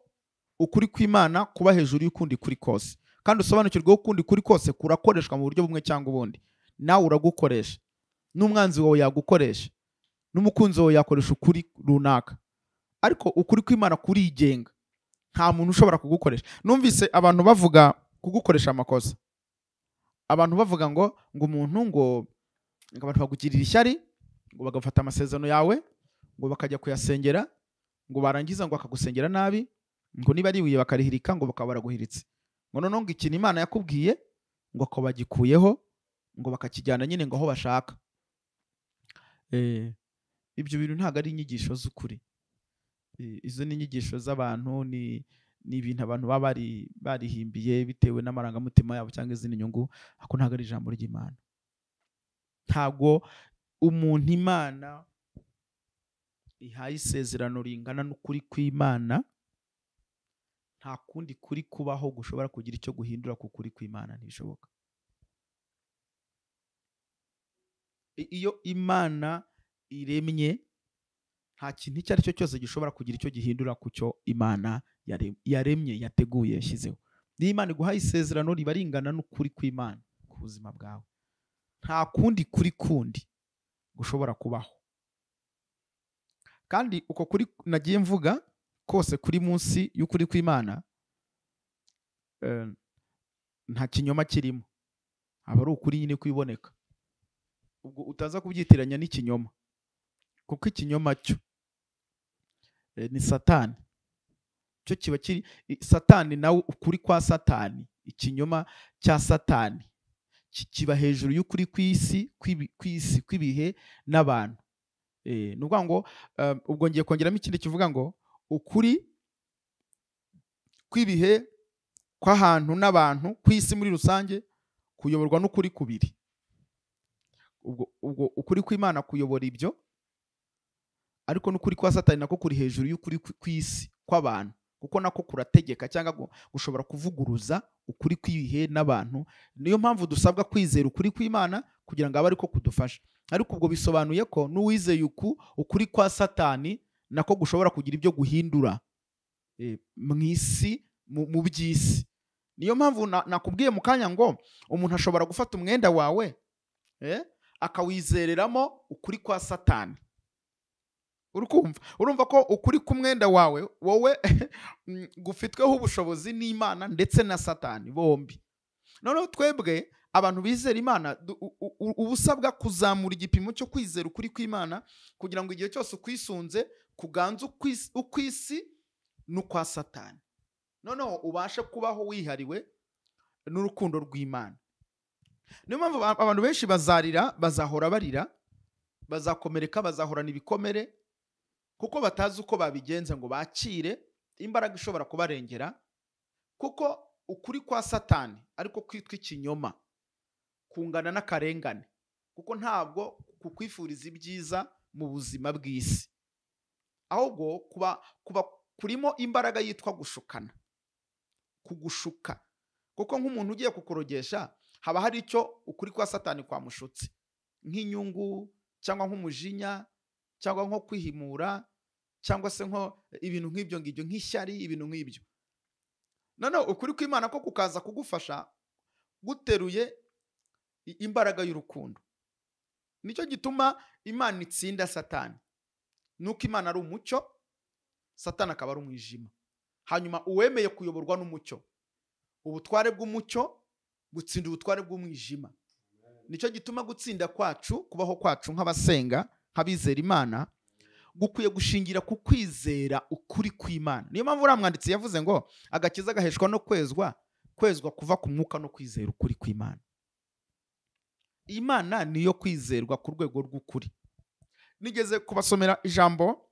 ukuri kw'Imana kuba hejuru y'ukundi kuri kose, kandi usobanukirwa ko ukundi kuri kose kurakoreshwa mu buryo bumwe cyangwa ubundi. Nawe uragukoresha, n'umwanzi wawe yagukoresha, n'umukunzi wawe yakoresha ukuri runaka, ariko ukuri kw'Imana kurigenga, nta muntu ushobora kugukoresha. Numvise abantu bavuga kugukoresha amakosa, abantu bavuga ngo umuntu ngo abantu bagugirira ishyari, ngo bagafata amasezerano yawe ngo bakajya kuyasengera, ngo barangiza ngo akagusengera nabi, ngo niba ari ibuye bakarihirika, ngo bakaba baraguhiritse, ngo noneho ngo ikintu Imana yakubwiye ngo akaba bagikuyeho, ngo bakakijyana nyine ngo aho bashaka. Ibyo bintu ntabwo ari inyigisho z'ukuri. Izo ni inyigisho z'abantu, ni ibintu abantu baba barihimbiye bitewe n'amarangamutima yabo cyangwa izindi nyungu, ariko ntabwo ari ijambo ry'Imana. Ntabwo umuntu Imana ihaye isezerano ringana n'ukuri kw'Imana, nta kundi kuri kubaho gushobora kugira icyo guhindura ku kuri kw'Imana, ntibishoboka. Iyo Imana iremye, nta kintu icyo ari cyo cyose gishobora kugira icyo gihindura ku cyo Imana yaremye, yateguye, yashyizeho. Niyo Imana iguhaye isezerano riba ringana n'ukuri kw'Imana ku buzima bwawe, nta kundi kuri kundi gushobora kubaho. Kandi uko kuri nagiye mvuga kose kuri munsi y'ukuri kw'Imana, nta kinyoma kirimo, aba ari ukuri nyine kwiboneka. Ubwo utaza kubyitiranya n'ikinyoma, kuko ikinyoma cyo ni Satani, cyo kiba kiri Satani, nawe ukuri kwa Satani, ikinyoma cya Satani kiba hejuru y'ukuri kw'isi, kw'isi, kw'ibihe n'abantu. Ni ukuvuga ngo ubwo ngiye kongeramo ikindi kivuga ngo ukuri kw'ibihe, kw'ahantu n'abantu, kw'isi muri rusange, kuyoborwa n'ukuri kubiri. Ubwo ukuri kw'Imana kuyobora ibyo, ariko n'ukuri kwa Satani nako kuri hejuru y'ukuri kw'isi kw'abantu, kuko nako kurategeka cyangwa gushobora kuvuguruza ukuri kw'ibihe n'abantu. Niyo mpamvu dusabwa kwizera ukuri kw'Imana kugira ngo abe ariko kudufasha. Ariko ubwo bisobanuye ko n'uwizeye ukuri kwa Satani nako gushobora kugira ibyo guhindura mu isi, mu by'isi. Niyo mpamvu nakubwiye mu kanya ngo umuntu ashobora gufata umwenda wawe akawizereramo ukuri kwa Satani. Urukumva, urumva ko ukuri k'umwenda wawe wowe gufitweho ubushobozi n'Imana ndetse na Satani bombi. Noneho twebwe abantu bizera Imana ubusabwa kuzamura igipimo cyo kwizera ukuri kw'Imana, kugira ngo igihe cyose ukwisunze kuganza ukwisi n'ukwa Satani, noneho ubashe kubaho wihariwe n'urukundo rw'Imana. Niyo mpamvu abantu benshi bazarira, bazahora barira, bazakomereka, bazahorana ibikomere, kuko batazi uko babigenza ngo bakire imbaraga ishobora kubarengera. Kuko ukuri kwa Satani ariko kwitwa ikinyoma kungana n'akarengane, kuko ntabwo kukwifuriza ibyiza mu buzima bw'isi, ahubwo kuba kurimo imbaraga yitwa gushukana, kugushuka. Kuko nk'umuntu ugiye kukurogesha haba hari icyo ukuri kwa Satani kwamushutse, nk'inyungu cyangwa nk'umujinya cyangwa nko kwihimura cyangwa se nko ibintu nk'ibyo ngibyo, nk'ishyari, ibintu nk'ibyo. Noneho ukuri kw'Imana ko kukaza kugufasha guteruye imbaraga y'urukundo. Nicyo gituma Imana itsinda Satani, nuko Imana ari umucyo, Satani akaba ari umwijima. Hanyuma uwemeye kuyoborwa n'umucyo, ubutware bw'umucyo gutsinda ubutware bw'umwijima. Nicyo gituma gutsinda kwacu, kubaho kwacu nk'abasenga, nk'abizera Imana, gukwiye gushingira ku kwizera ukuri kw'Imana. Niyo mpamvu uriya mwanditsi yavuze ngo agakiza gaheshwa no kwezwa, kwezwa kuva ku mwuka no kwizera ukuri kw'Imana. Imana niyo kwizerwa ku rwego rw'ukuri. Nigeze kubasomera ijambo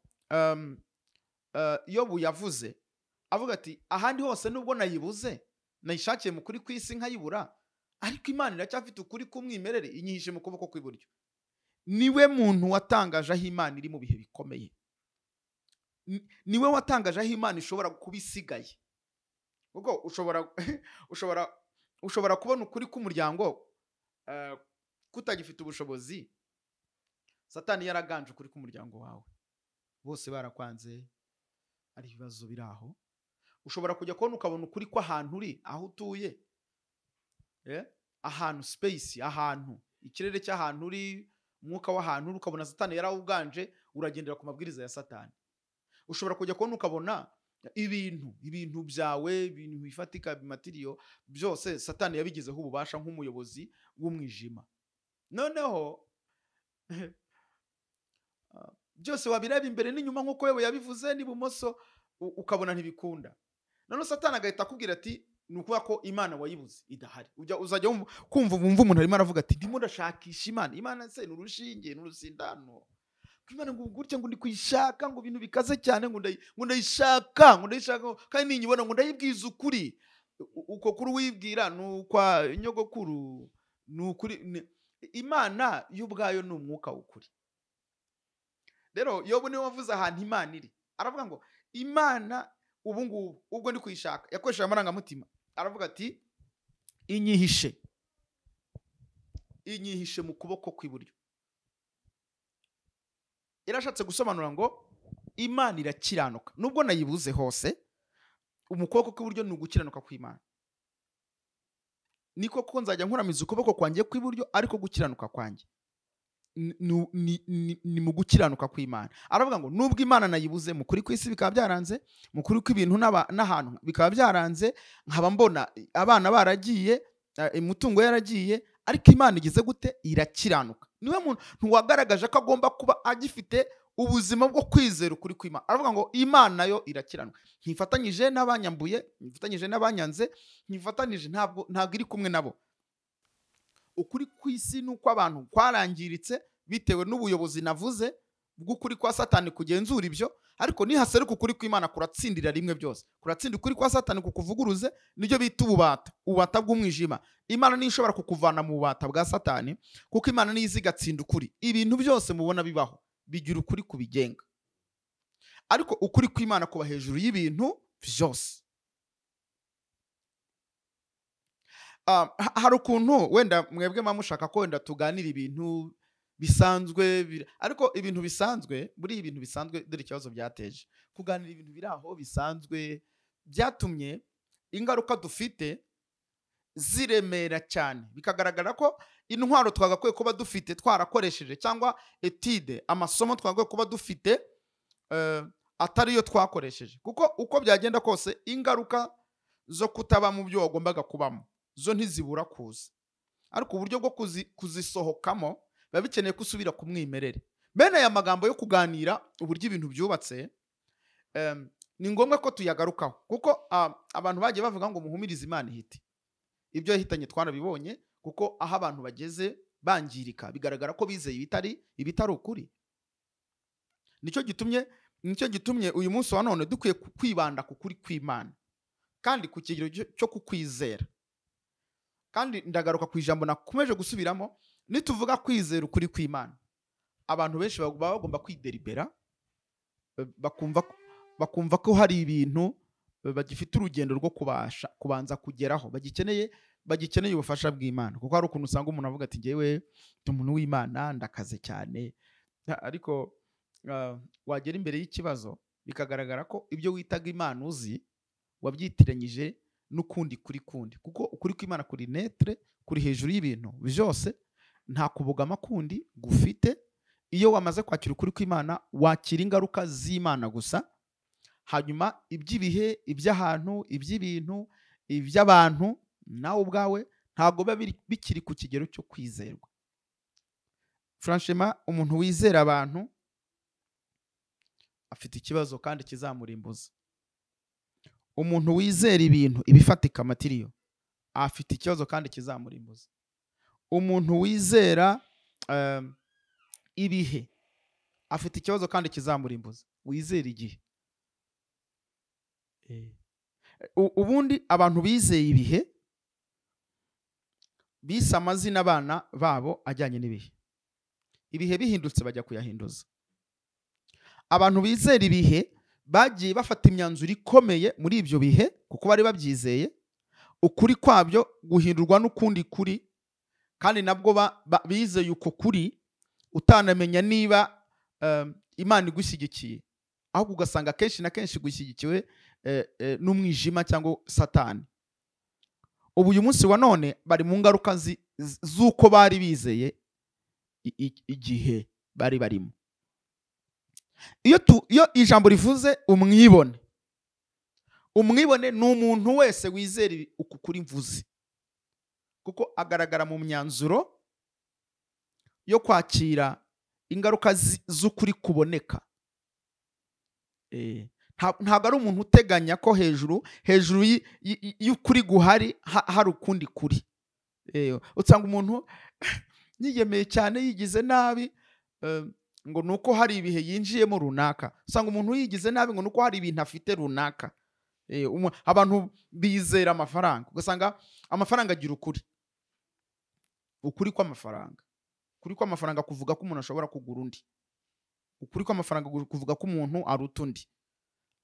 Yobu yavuze, avuga ati ahandi hose nubwo nayibuze, nayishakiye mu kuri kw'isi nkayibura, ariko Imana iracyafite ukuri k'umwimerere, inyihishe mu kuboko kw'iburyo. Niwe muntu watangaje aho Imana iri mu bihe bikomeye. Niwe watangaje aho Imana ishobora kuba isigaye. Kuko ushobora kubona ukuri k'umuryango kutagifite ubushobozi. Satani yaraganje ukuri k'umuryango wawe, bose barakwanze, ari ibibazo biri aho. Ushobora kujya kubona ukabona ukuri kw'ahantu uri, aho utuye, ahantu space, ahantu ikirere cy'ahantu uri, umwuka w'ahantu uri, ukabona Satani yarawuganje, uragendera ku mabwiriza ya Satani. Ushobora kujya kubona ukabona ibintu byawe, ibintu bifatika, material byose Satani yabigizeho ububasha nk'umuyobozi w'umwijima. Noneho byose wabireba imbere n'inyuma nk'uko yewe yabivuze, n'ibumoso, ukabona ntibikunda. Noneho Satani agahita akubwira ati ni ukuvuga ko Imana wayibuze idahari. Uzajya kumva wumva umuntu arimo aravuga ati ndimo ndashakisha Imana. Imana se ni urushinge, ni urusindano. Imana ngo gutya ngo ndi kuyishaka, ngo ibintu bikaze cyane, ngo ndayishaka, ngo ndayishaka, kandi ninyibona ngo ndayibwiza ukuri. Uko kuri wibwira ni ukwa nyogokuru, ni ukuri. Imana y'ubwayo ni umwuka w'ukuri. Rero Yobu niwe wavuze ahantu Imana iri, aravuga ngo Imana ubu ngubu ubwo ndi kuyishaka, yakoresheje amarangamutima, aravuga ati inyihishe mu kuboko kw'iburyo. Yarashatse gusobanura ngo Imana irakiranuka, nubwo nayibuze hose, mu kuboko kw'iburyo ni ugukiranuka kw'Imana. Niko ko nzajya nkuramiza ukuboko kwanjye kw'iburyo, ariko gukiranuka kwanjye ni mu gukiranuka kw'Imana. Aravuga ngo nubwo Imana nayibuze mu kuri kw'isi bikaba byaranze, mu kuri kw'ibintu n'ahantu bikaba byaranze, nkaba mbona abana baragiye, imitungo yaragiye, ariko Imana igize gute? Irakiranuka. Niwe muntu wagaragaje ko agomba kuba agifite ubuzima bwo kwizera ukuri kw'Imana. Aravuga ngo Imana yo irakiranuka, ntifatanyije n'abanyambuye, ntifatanyije n'abanyanze, ntifatanyije, ntabwo iri kumwe nabo. Ukuri kw'isi nuko abantu kwarangiritse bitewe n'ubuyobozi navuze bw'ukuri kwa Satani kugenzura ibyo, ariko nihaseruka ukuri kw'Imana kuratsindira rimwe byose. Kuratsinda ukuri kwa Satani kukuvuguruze, nibyo bita ububata, ububata bw'umwijima. Imana niyo ishobora kukuvana mu bubata bwa Satani, kuko Imana niyo izi igatsinda ukuri. Ibintu byose mubona bibaho bigira ukuri kubigenga, ariko ukuri kw'Imana kuba hejuru y'ibintu byose. Hari ukuntu wenda mwebwe mushaka ko wenda tuganira ibintu bisanzwe, ariko ibintu bisanzwe, muri ibintu bisanzwe dore ikibazo byateje. Kuganira ibintu biri aho bisanzwe byatumye ingaruka dufite ziremera cyane, bikagaragara ko intwaro twagakwiye kuba dufite twarakoresheje, cyangwa etide, amasomo twagakwiye kuba dufite atari yo twakoresheje. Kuko uko byagenda kose ingaruka zo kutaba mu byo wagombaga kubamo zo ntizibura kuza, ariko uburyo bwo kuzisohokamo biba bikeneye gusubira ku mwimerere. Bene aya magambo yo kuganira uburyo ibintu byubatse, ni ngombwa ko tuyagarukaho, kuko abantu bagiye bavuga ngo muhumirize Imana ihite. Ibyo yahitanye twarabibonye, kuko aho abantu bageze bangirika bigaragara ko bizeye ibitari ukuri. Nicyo gitumye uyu munsi wa none dukwiye kwibanda ku kuri kw'Imana, kandi ku kigero cyo kukwizera. Kandi ndagaruka ku ijambo nakomeje gusubiramo, nituvuga kwizera ukuri kw'Imana, abantu benshi baba bagomba kwideribera, bakumva ko hari ibintu bagifite urugendo rwo kubasha kubanza kugeraho, bagikeneye ubufasha bw'Imana. Kuko hari ukuntu usanga umuntu avuga ati njyewe ndi umuntu w'Imana ndakaze cyane, ariko wagera imbere y'ikibazo bikagaragara ko ibyo witaga Imana uzi wabyitiranyije n'ukundi kuri kundi. Kuko ukuri kw'Imana kuri netre, kuri hejuru y'ibintu byose, nta kubogama kundi gufite. Iyo wamaze kwakira ukuri kw'Imana, wakira ingaruka z'Imana gusa, hanyuma iby'ibihe, iby'ahantu, iby'ibintu, iby'abantu nawe ubwawe Ntabwo biba bikiri ku kigero cyo kwizerwa. Franchement, umuntu wizera abantu afite ikibazo kandi kizamurimbuza. Umuntu wizera ibintu ibifatika matiriyo afite ikibazo kandi kizamurimbuza. Umuntu wizera ibihe afite ikibazo kandi kizamurimbuza. Wizera igihe. Ubundi abantu bizeye ibihe bise amazina abana babo ajyanye n'ibihe. Ibihe bihindutse bajya kuyahinduza. Abantu bizera ibihe bagiye bafata imyanzuro ikomeye muri ibyo bihe kuko bari babyizeye, ukuri kwabyo guhindurwa n'ukundi kuri, kandi nabwo bizeye uko kuri utanamenya niba Imana igushyigikiye, ahubwo ugasanga kenshi na kenshi gushyigikiwe n'umwijima cyangwa Satani. Ubu uyu munsi wa none bari mu ngaruka z'uko bari bizeye igihe bari barimo. Iyo ijambo rivuze umwibone, umwibone ni umuntu wese wizera uku kuri mvuze, kuko agaragara mu myanzuro yo kwakira ingaruka z'ukuri kuboneka. Ntabwo ari umuntu uteganya ko hejuru y'ukuri guhari hari ukundi kuri. Usanga umuntu yiyemeye cyane yigize nabi ngo nuko hari ibihe yinjiyemo runaka. Usanga umuntu yigize nabi ngo nuko hari ibintu afite runaka. Abantu bizera amafaranga, ugasanga amafaranga agira ukuri. Ukuri kw'amafaranga. Ukuri kw'amafaranga kuvuga ko umuntu ashobora kugura undi. Ukuri kw'amafaranga kuvuga ko umuntu aruta undi.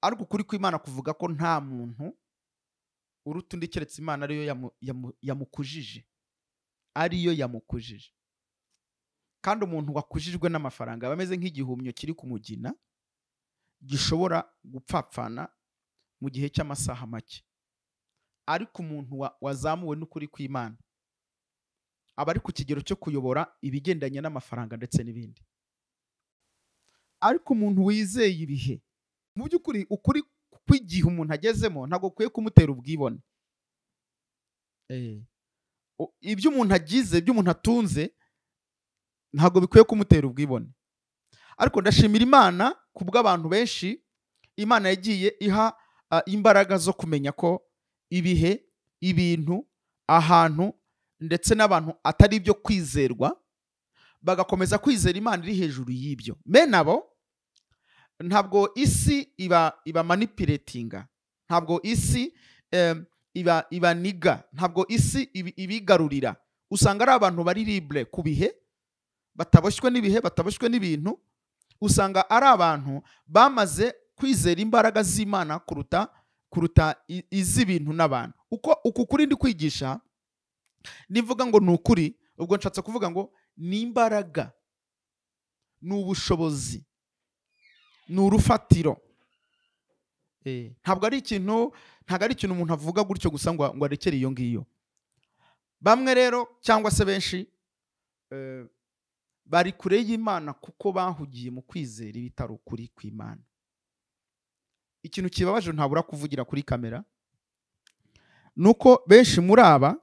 Ariko ukuri kw'Imana kuvuga ko nta muntu uruta undi keretse Imana ariyo yamukujije. Ariyo yamukujije. Kandi umuntu wakujijwe n'amafaranga aba ameze nk'igihumyo kiri ku mugina gishobora gupfapfana mu gihe cy'amasaha make. Ariko umuntu wazamuwe n'ukuri kw'Imana aba ari ku kigero cyo kuyobora ibigendanye n'amafaranga ndetse n'ibindi. Ariko umuntu wizeye ibihe, mu by'ukuri ukuri kw'igihe umuntu agezemo ntabwo kwiye kumutera ubwibone. Ibyo umuntu agize, ibyo umuntu atunze ntabwo bikwiye kumutera ubwibone. Ariko ndashimira Imana kubw'abantu benshi Imana yagiye iha imbaraga zo kumenya ko ibihe, ibintu, ahantu ndetse n'abantu atari ibyo kwizerwa, bagakomeza kwizera Imana iri hejuru y'ibyo. Nabo ntabwo isi iba manipulatinga, ntabwo isi ibaniga, ntabwo isi ibigarurira. Usanga ari abantu bari libre ku bihe, bataboshywe n'ibihe, bataboshywe n'ibintu. Usanga ari abantu bamaze kwizera imbaraga z'Imana kuruta iz'ibintu n'abantu. Uko uku kuri ndi kwigisha nivuga ngo ni ukuri, ubwo nshatse kuvuga ngo ni imbaraga, ni ubushobozi, ni urufatiro. Ntabwo ari ikintu, ntabwo ari ikintu umuntu avuga gutyo gusa ngo arekere iyo ngiyo. Bamwe rero cyangwa se benshi bari kure y'Imana kuko bahugiye mu kwizera ibitari ukuri kw'Imana. Ikintu kibabaje ntabura kuvugira kuri kamera nuko benshi muri aba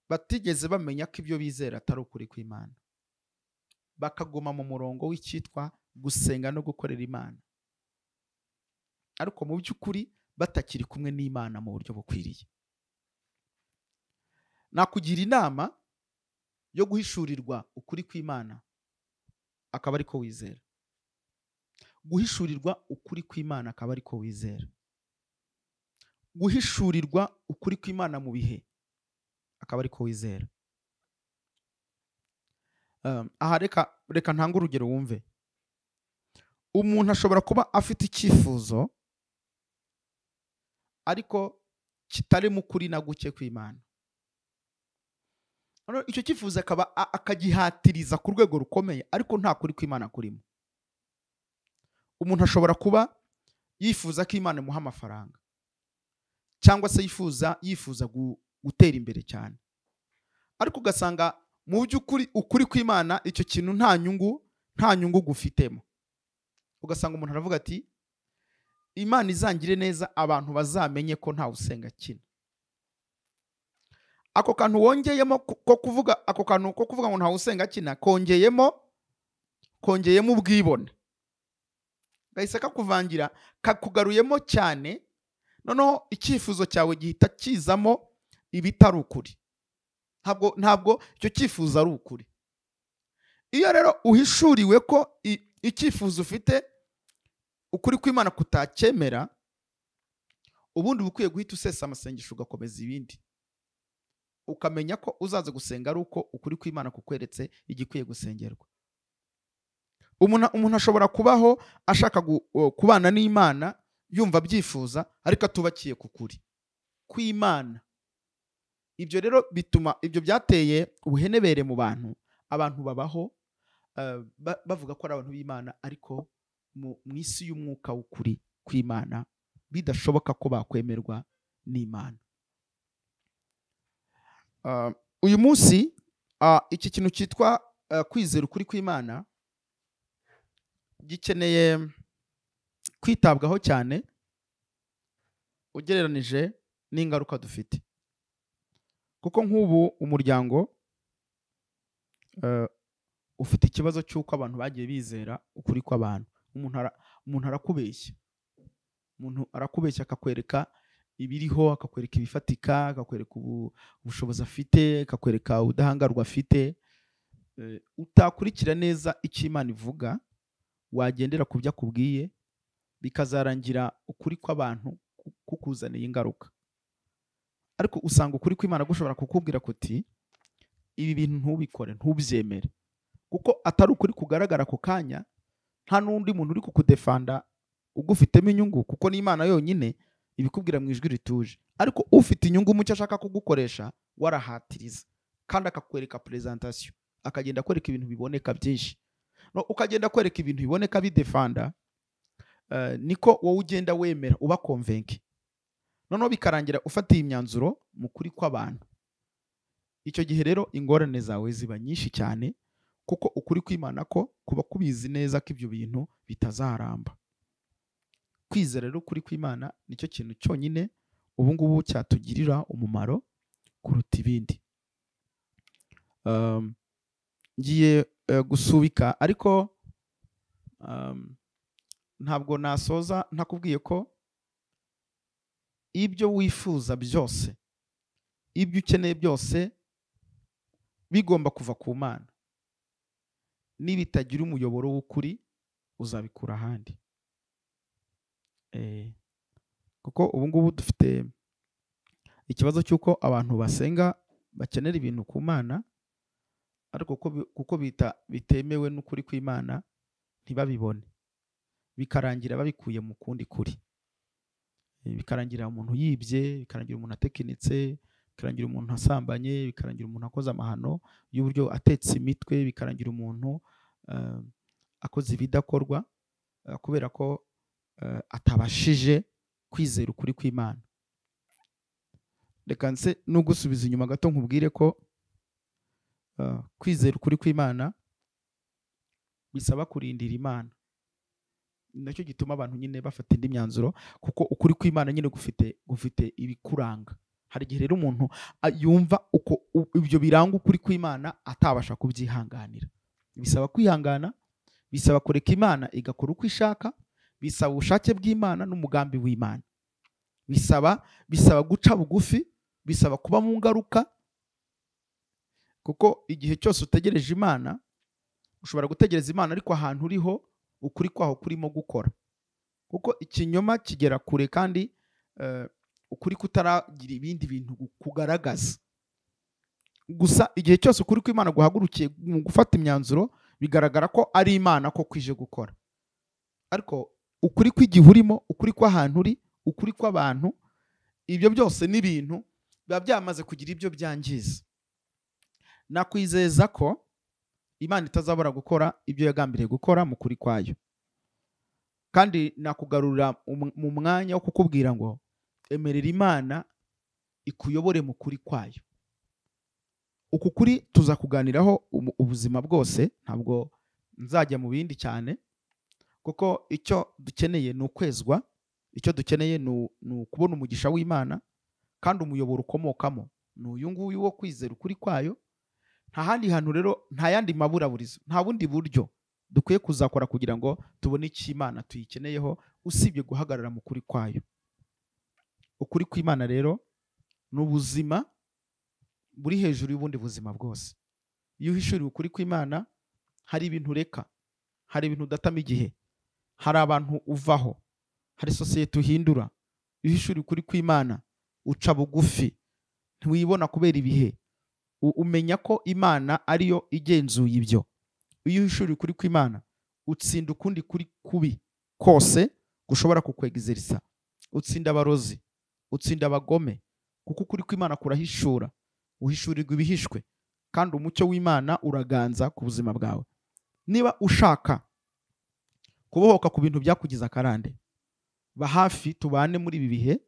batigeze bamenya ko ibyo bizera atari ukuri kw'Imana, bakaguma mu murongo w'icyitwa gusenga no gukorera Imana, ariko mu by'ukuri batakiri kumwe n'Imana mu buryo bukwiriye. Nakugira inama yo guhishurirwa ukuri kw'Imana akaba ariko wizera. Guhishurirwa ukuri kw'Imana akaba ariko wizera. Guhishurirwa ukuri kw'Imana mu bihe akaba ariko wizera. Aha reka ntange urugero wumve. Umuntu ashobora kuba afite icyifuzo ariko kitari mu kuri na guke kw'Imana. Icyo cyifuzo akaba akagihatiriza ku rwego rukomeye, ariko nta kuri kw'Imana kurimo. Umuntu ashobora kuba yifuza ko Imana imuha amafaranga, cyangwa se yifuza gutera imbere cyane, ariko ugasanga mu by'ukuri ukuri kw'Imana icyo kintu nta nyungu gufitemo. Ugasanga umuntu aravuga ati Imana izangire neza abantu bazamenye ko nta usenga kina. Ako kantu wongeyemo ko kuvuga, ako kantu ko kuvuga ngo ntawe usenga akina, kongeyemo ubwibone, gahise kakuvangira, kakugaruyemo cyane. Noneho icyifuzo cyawe gihita kizamo ibitari ukuri. Ntabwo icyo cyifuzo ari ukuri. Iyo rero uhishuriwe ko icyifuzo ufite ukuri kw'Imana kutacyemera, ubundi uba ukwiye guhita usesa amasengesho ugakomeza ibindi, ukamenya ko uzaza gusenga ari uko ukuri kw'Imana kukweretse igikwiye gusengerwa. Umuntu ashobora kubaho ashaka kubana n'Imana, yumva abyifuza, ariko atubakiye ku kuri kw'Imana. Ibyo rero bituma, ibyo byateye ubuhenebere mu bantu. Abantu babaho bavuga ko ari abantu b'Imana, ariko mu isi y'umwuka w'ukuri kw'Imana bidashoboka ko bakwemerwa n'Imana. Uyu munsi iki kintu cyitwa kwizera ukuri kw'Imana gikeneye kwitabwaho cyane ugereranije n'ingaruka dufite. Kuko nk'ubu umuryango ufite ikibazo cy'uko abantu bagiye bizera ukuri kw'abantu. Umuntu arakubeshya. Umuntu arakubeshya akakwereka ibiriho, akakwereka ibifatika, akakwereka ubushobozi afite, akakwereka ubudahangarwa afite. Utakurikira neza icyo Imana ivuga, wagendera ku byo akubwiye, bikazarangira ukuri kw'abantu kukuzaniye ingaruka. Ariko usanga ukuri kw'Imana gushobora kukubwira kuti ibi bintu ntubikore, ntubyemere, kuko atari ukuri kugaragara ako kanya, nta n'undi muntu uri kukudefanda ugufitemo inyungu, kuko ni Imana yonyine ibikubwira mu ijwi rituje. Ariko ufite inyungu mu cyo ashaka kugukoresha warahatiriza, kandi akakwereka presentation, akagenda akwereka ibintu biboneka byinshi. No, ukagenda akwereka ibintu biboneka bidefanda, niko wowe ugenda wemera uba convince. Noneho bikarangira ufatiye imyanzuro mu kuri kw'abantu. Icyo gihe rero ingorane zawe ziba nyinshi cyane, kuko ukuri kw'Imana ko kuba kubizi neza ko ibyo bintu bitazaramba. Kwizera rero ukuri kw'Imana nicyo kintu cyonyine ubu ngubu cyatugirira umumaro kuruta ibindi. Ngiye gusubika, ariko ntabwo nasoza ntakubwiye ko ibyo wifuza byose, ibyo ukeneye byose bigomba kuva ku Mana. Nibitagira umuyoboro w'ukuri uzabikura ahandi. Kuko ubu ngubu dufite ikibazo cy'uko abantu basenga bakenera ibintu ku Mana, ariko kuko bitemewe n'ukuri kw'Imana ntibabibone, bikarangira babikuye mu kundi kuri. Bikarangira umuntu yibye, bikarangira umuntu atekinitse, bikarangira umuntu asambanye, bikarangira umuntu akoze amahano y'uburyo atetse imitwe, bikarangira umuntu akoze ibidakorwa, kubera ko atabashije kwizera ukuri kw'Imana. Reka nse nugusubiza inyuma gato nkubwire ko kwizera ukuri kw'Imana bisaba kurindira Imana. Nacyo gituma abantu nyine bafata indi myanzuro, kuko ukuri kw'Imana nyine gufite ibikuranga. Hari igihe rero umuntu yumva uko ibyo biranga ukuri kw'Imana atabasha kubyihanganira. Bisaba kwihangana, bisaba kureka Imana igakora uko ishaka, bisaba ubushake bw'Imana n'umugambi w'Imana. Bisaba guca bugufi, bisaba kuba mu ngaruka, kuko igihe cyose utegereje Imana, ushobora gutegereza Imana ariko ahantu uriho ukuri kwaho kurimo gukora. Kuko ikinyoma kigera kure kandi ukuri kutaragira ibindi bintu kugaragaza. Gusa igihe cyose ukuri kw'Imana guhagurukiye mu gufata imyanzuro, bigaragara ko ari Imana ko kwije gukora. Ariko ukuri kw'igihe urimo, ukuri kw'ahantu uri, ukuri kw'abantu, ibyo byose n'ibintu biba byamaze kugira ibyo byangiza. Nakwizeza ko Imana itazabura gukora ibyo yagambiriye gukora mu kuri kwayo. Kandi nakugarurira mu mwanya wo kukubwira ngo emerera Imana ikuyobore mu kuri kwayo. Uku kuri tuzakuganiraho ubuzima bwose, ntabwo nzajya mu bindi cyane, kuko icyo dukeneye ni ukwezwa, icyo dukeneye ni ukubona umugisha w'Imana, kandi umuyoboro ukomokamo Ni uyu nguyu wo kwizera ukuri kwayo. Nta handi hantu rero, nta yandi maburaburizo, nta bundi buryo dukwiye kuzakora kugira ngo tubone icyo Imana tuyikeneyeho usibye guhagarara mu kuri kwayo. Ukuri kw'Imana rero ni ubuzima buri hejuru y'ubundi buzima bwose. Iyo uhishuriwe ukuri kw'Imana, hari ibintu ureka, hari ibintu udatama igihe, hari abantu uvaho, hari sosiyete uhindura. Iyo uhishuriwe ukuri kw'Imana uca bugufi, ntiwibona kubera ibihe, umenya ko Imana ariyo igenzuye ibyo. Iyo uhishuriwe ukuri kw'Imana utsinda ukundi kuri kubi kose gushobora kukwegizerisa, utsinda abarozi, utsinda abagome, kuko ukuri kw'Imana kurahishura, uhishurirwa ibihishwe, kandi umucyo w'Imana uraganza ku buzima bwawe. Niba ushaka kubohoka ku bintu byakugize akarande, ba hafi tubane muri ibi bihe,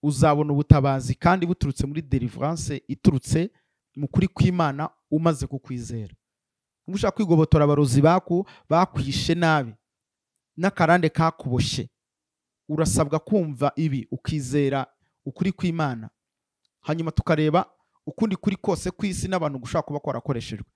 uzabona ubutabazi kandi buturutse muri deliverance iturutse mu kuri kw'Imana umaze kukwizera. Niba ushaka kwigobotora abarozi bakwishe nabi n'akarande kakuboshye, urasabwa kumva ibi ukizera ukuri kw'Imana, hanyuma tukareba ukundi kuri kose kw'isi n'abantu gushaka kuba kwarakoreshejwe.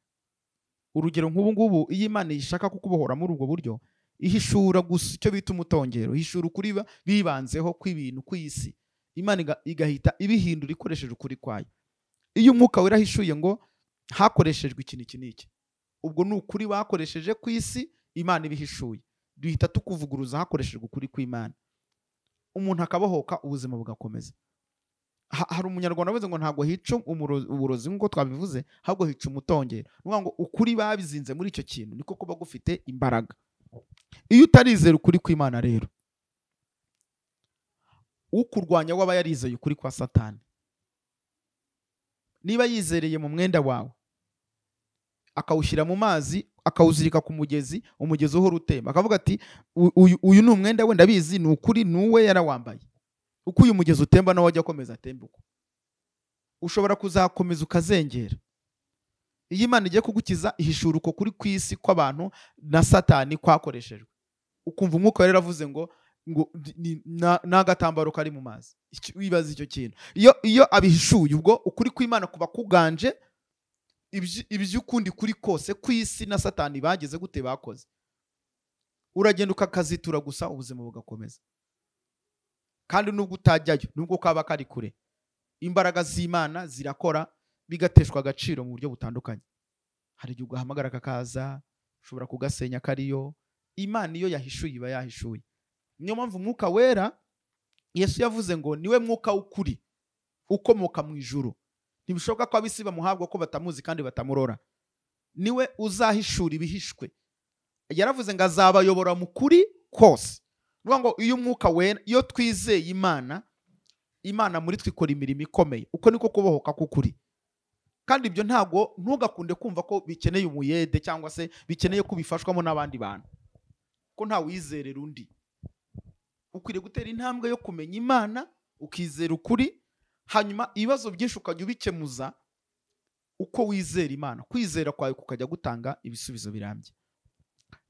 Urugero nk'ubu ngubu, iyo Imana ishaka kukubohora muri ubwo buryo, ihishura gusa icyo bita umutongero, ihishura ukuri bibanzeho kw'ibintu kw'isi, Imana igahita ibihindura ikoresheje ukuri kwayo. Iyo Umwuka Wera ahishuye ngo hakoreshejwe iki n'iki n'iki, ubwo ni ukuri bakoresheje kw'isi, Imana ibihishuye, duhita tukuvuguruza hakoreshejwe ukuri kw'Imana, umuntu akabohoka, ubuzima bugakomeza. Hari umunyarwanda wavuze ngo ntabwo hica uburozi nk'uko twabivuze, ahubwo hica umutongero. Ni ukuvuga ngo ukuri babizinze muri icyo kintu niko kuba gufite imbaraga. Iyo utarizera ukuri kw'Imana rero, ukurwanya waba yarizeye ukuri kwa Satani. Niba yizereye mu mwenda wawe akawushyira mu mazi, akawuzirika ku mugezi, umugezi uhora utemba, akavuga ati uyu ni umwenda we, ndabizi ni ukuri, ni uwe, yarawambaye. Uko uyu mugezi utemba nawe ajya akomeza atemba uko, ushobora kuzakomeza ukazengera. Iyo Imana igiye kugukiza, ihishura uko kuri kw'isi kw'abantu na Satani kwakoreshejwe, ukumva Umwuka Wera avuze ngo n'agatambaro kari mu mazi. Wibaza icyo kintu. Iyo abihishuye, ubwo ukuri kw'Imana kuba kuganje iby'ukundi kuri kose kw'isi na Satani bageze gute bakoze. Uragenda ukakazitura gusa, ubuzima bugakomeza. Kandi nubwo utajyayo, nubwo kaba kari kure, imbaraga z'Imana zirakora, bigateshwa agaciro mu buryo butandukanye. Hari igihe ugahamagara kakaza, ushobora kugasenya kariyo. Imana iyo yahishuye iba yahishuye. Niyo mpamvu Umwuka Wera, Yesu yavuze ngo niwe mwuka w'ukuri ukomoka mu ijuru. Ntibishoboka ko ab'isi bamuhabwa ko batamuzi kandi batamurora. Niwe uzahishura ibihishwe. Yaravuze ngo azabayobora mu kuri kose. Ni ukuvuga ngo iyo Umwuka Wera, iyo twizeye Imana, Imana muri twe ikora imirimo ikomeye. Uko niko kubohoka k'ukuri. Kandi ibyo ntago ntugakunde kumva ko bikeneye umuyede cyangwa se bikeneye kubifashwamo n'abandi bantu, ko nta wizerera undi. Ukwiriye gutera intambwe yo kumenya Imana, ukizera ukuri, hanyuma ibibazo byinshi ukajya ubikemuza uko wizera Imana. Kwizera kwawe kukajya gutanga ibisubizo birambye.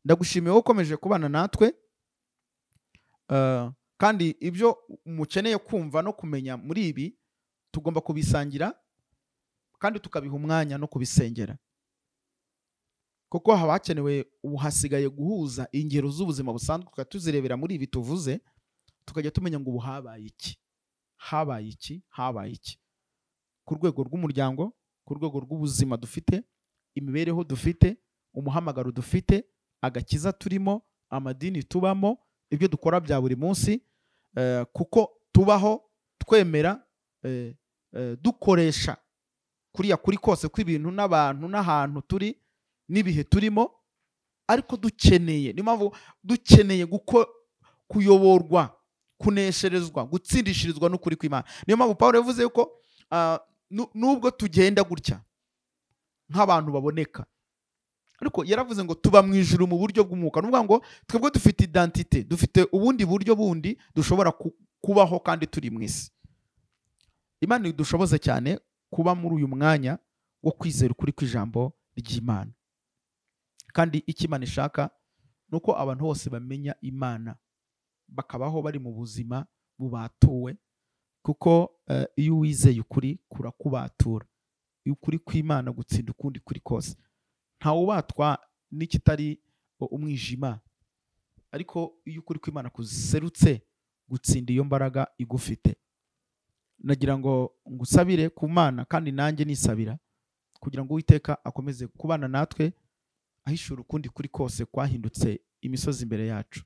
Ndagushimiye wowe ukomeje kubana natwe. Kandi ibyo mukeneye kumva no kumenya muri ibi tugomba kubisangira kandi tukabiha umwanya no kubisengera, kuko haba hakenewe ubu hasigaye guhuza ingero z'ubuzima busanzwe tukajya tuzirebera muri ibi tuvuze, tukajya tumenya ngo ubu habaye iki, habaye iki, habaye iki, ku rwego rw'umuryango, ku rwego rw'ubuzima dufite, imibereho dufite, umuhamagaro dufite, agakiza turimo, amadini tubamo, ibyo dukora bya buri munsi, kuko tubaho twemera, dukoresha kuriya kuri kose kw'ibintu n'abantu n'ahantu turi n'ibihe turimo, ariko dukeneye, niyo mpamvu dukeneye kuyoborwa, kunesherezwa, gutsindishirizwa n'ukuri kw'Imana. Niyo mpamvu Pawulo yavuze yuko nubwo tugenda gutya nk'abantu baboneka, ariko yaravuze ngo tuba mu ijuru mu buryo bw'umwuka. Ni ukuvuga ngo twebwe dufite identite, dufite ubundi buryo bundi dushobora kubaho kandi turi mu isi. Imana idushoboze cyane kuba muri uyu mwanya wo kwizera ukuri kw'ijambo ry'Imana. Kandi icyo Imana ishaka ni uko abantu bose bamenya Imana, bakabaho bari mu buzima bubatuwe, Kuko iyo wizeye ukuri kurakubatura. Iyo ukuri kw'Imana gutsinda ukundi kuri kose, ntawubatwa n'ikitari umwijima, ariko iyo ukuri kw'Imana kuserutse gutsinda iyo mbaraga igufite. Nagira ngo ngusabire ku Mana, kandi nanjye nisabira kugira ngo Uwiteka akomeze kubana natwe, ahishura ukundi kuri kose kwahindutse imisozi imbere yacu.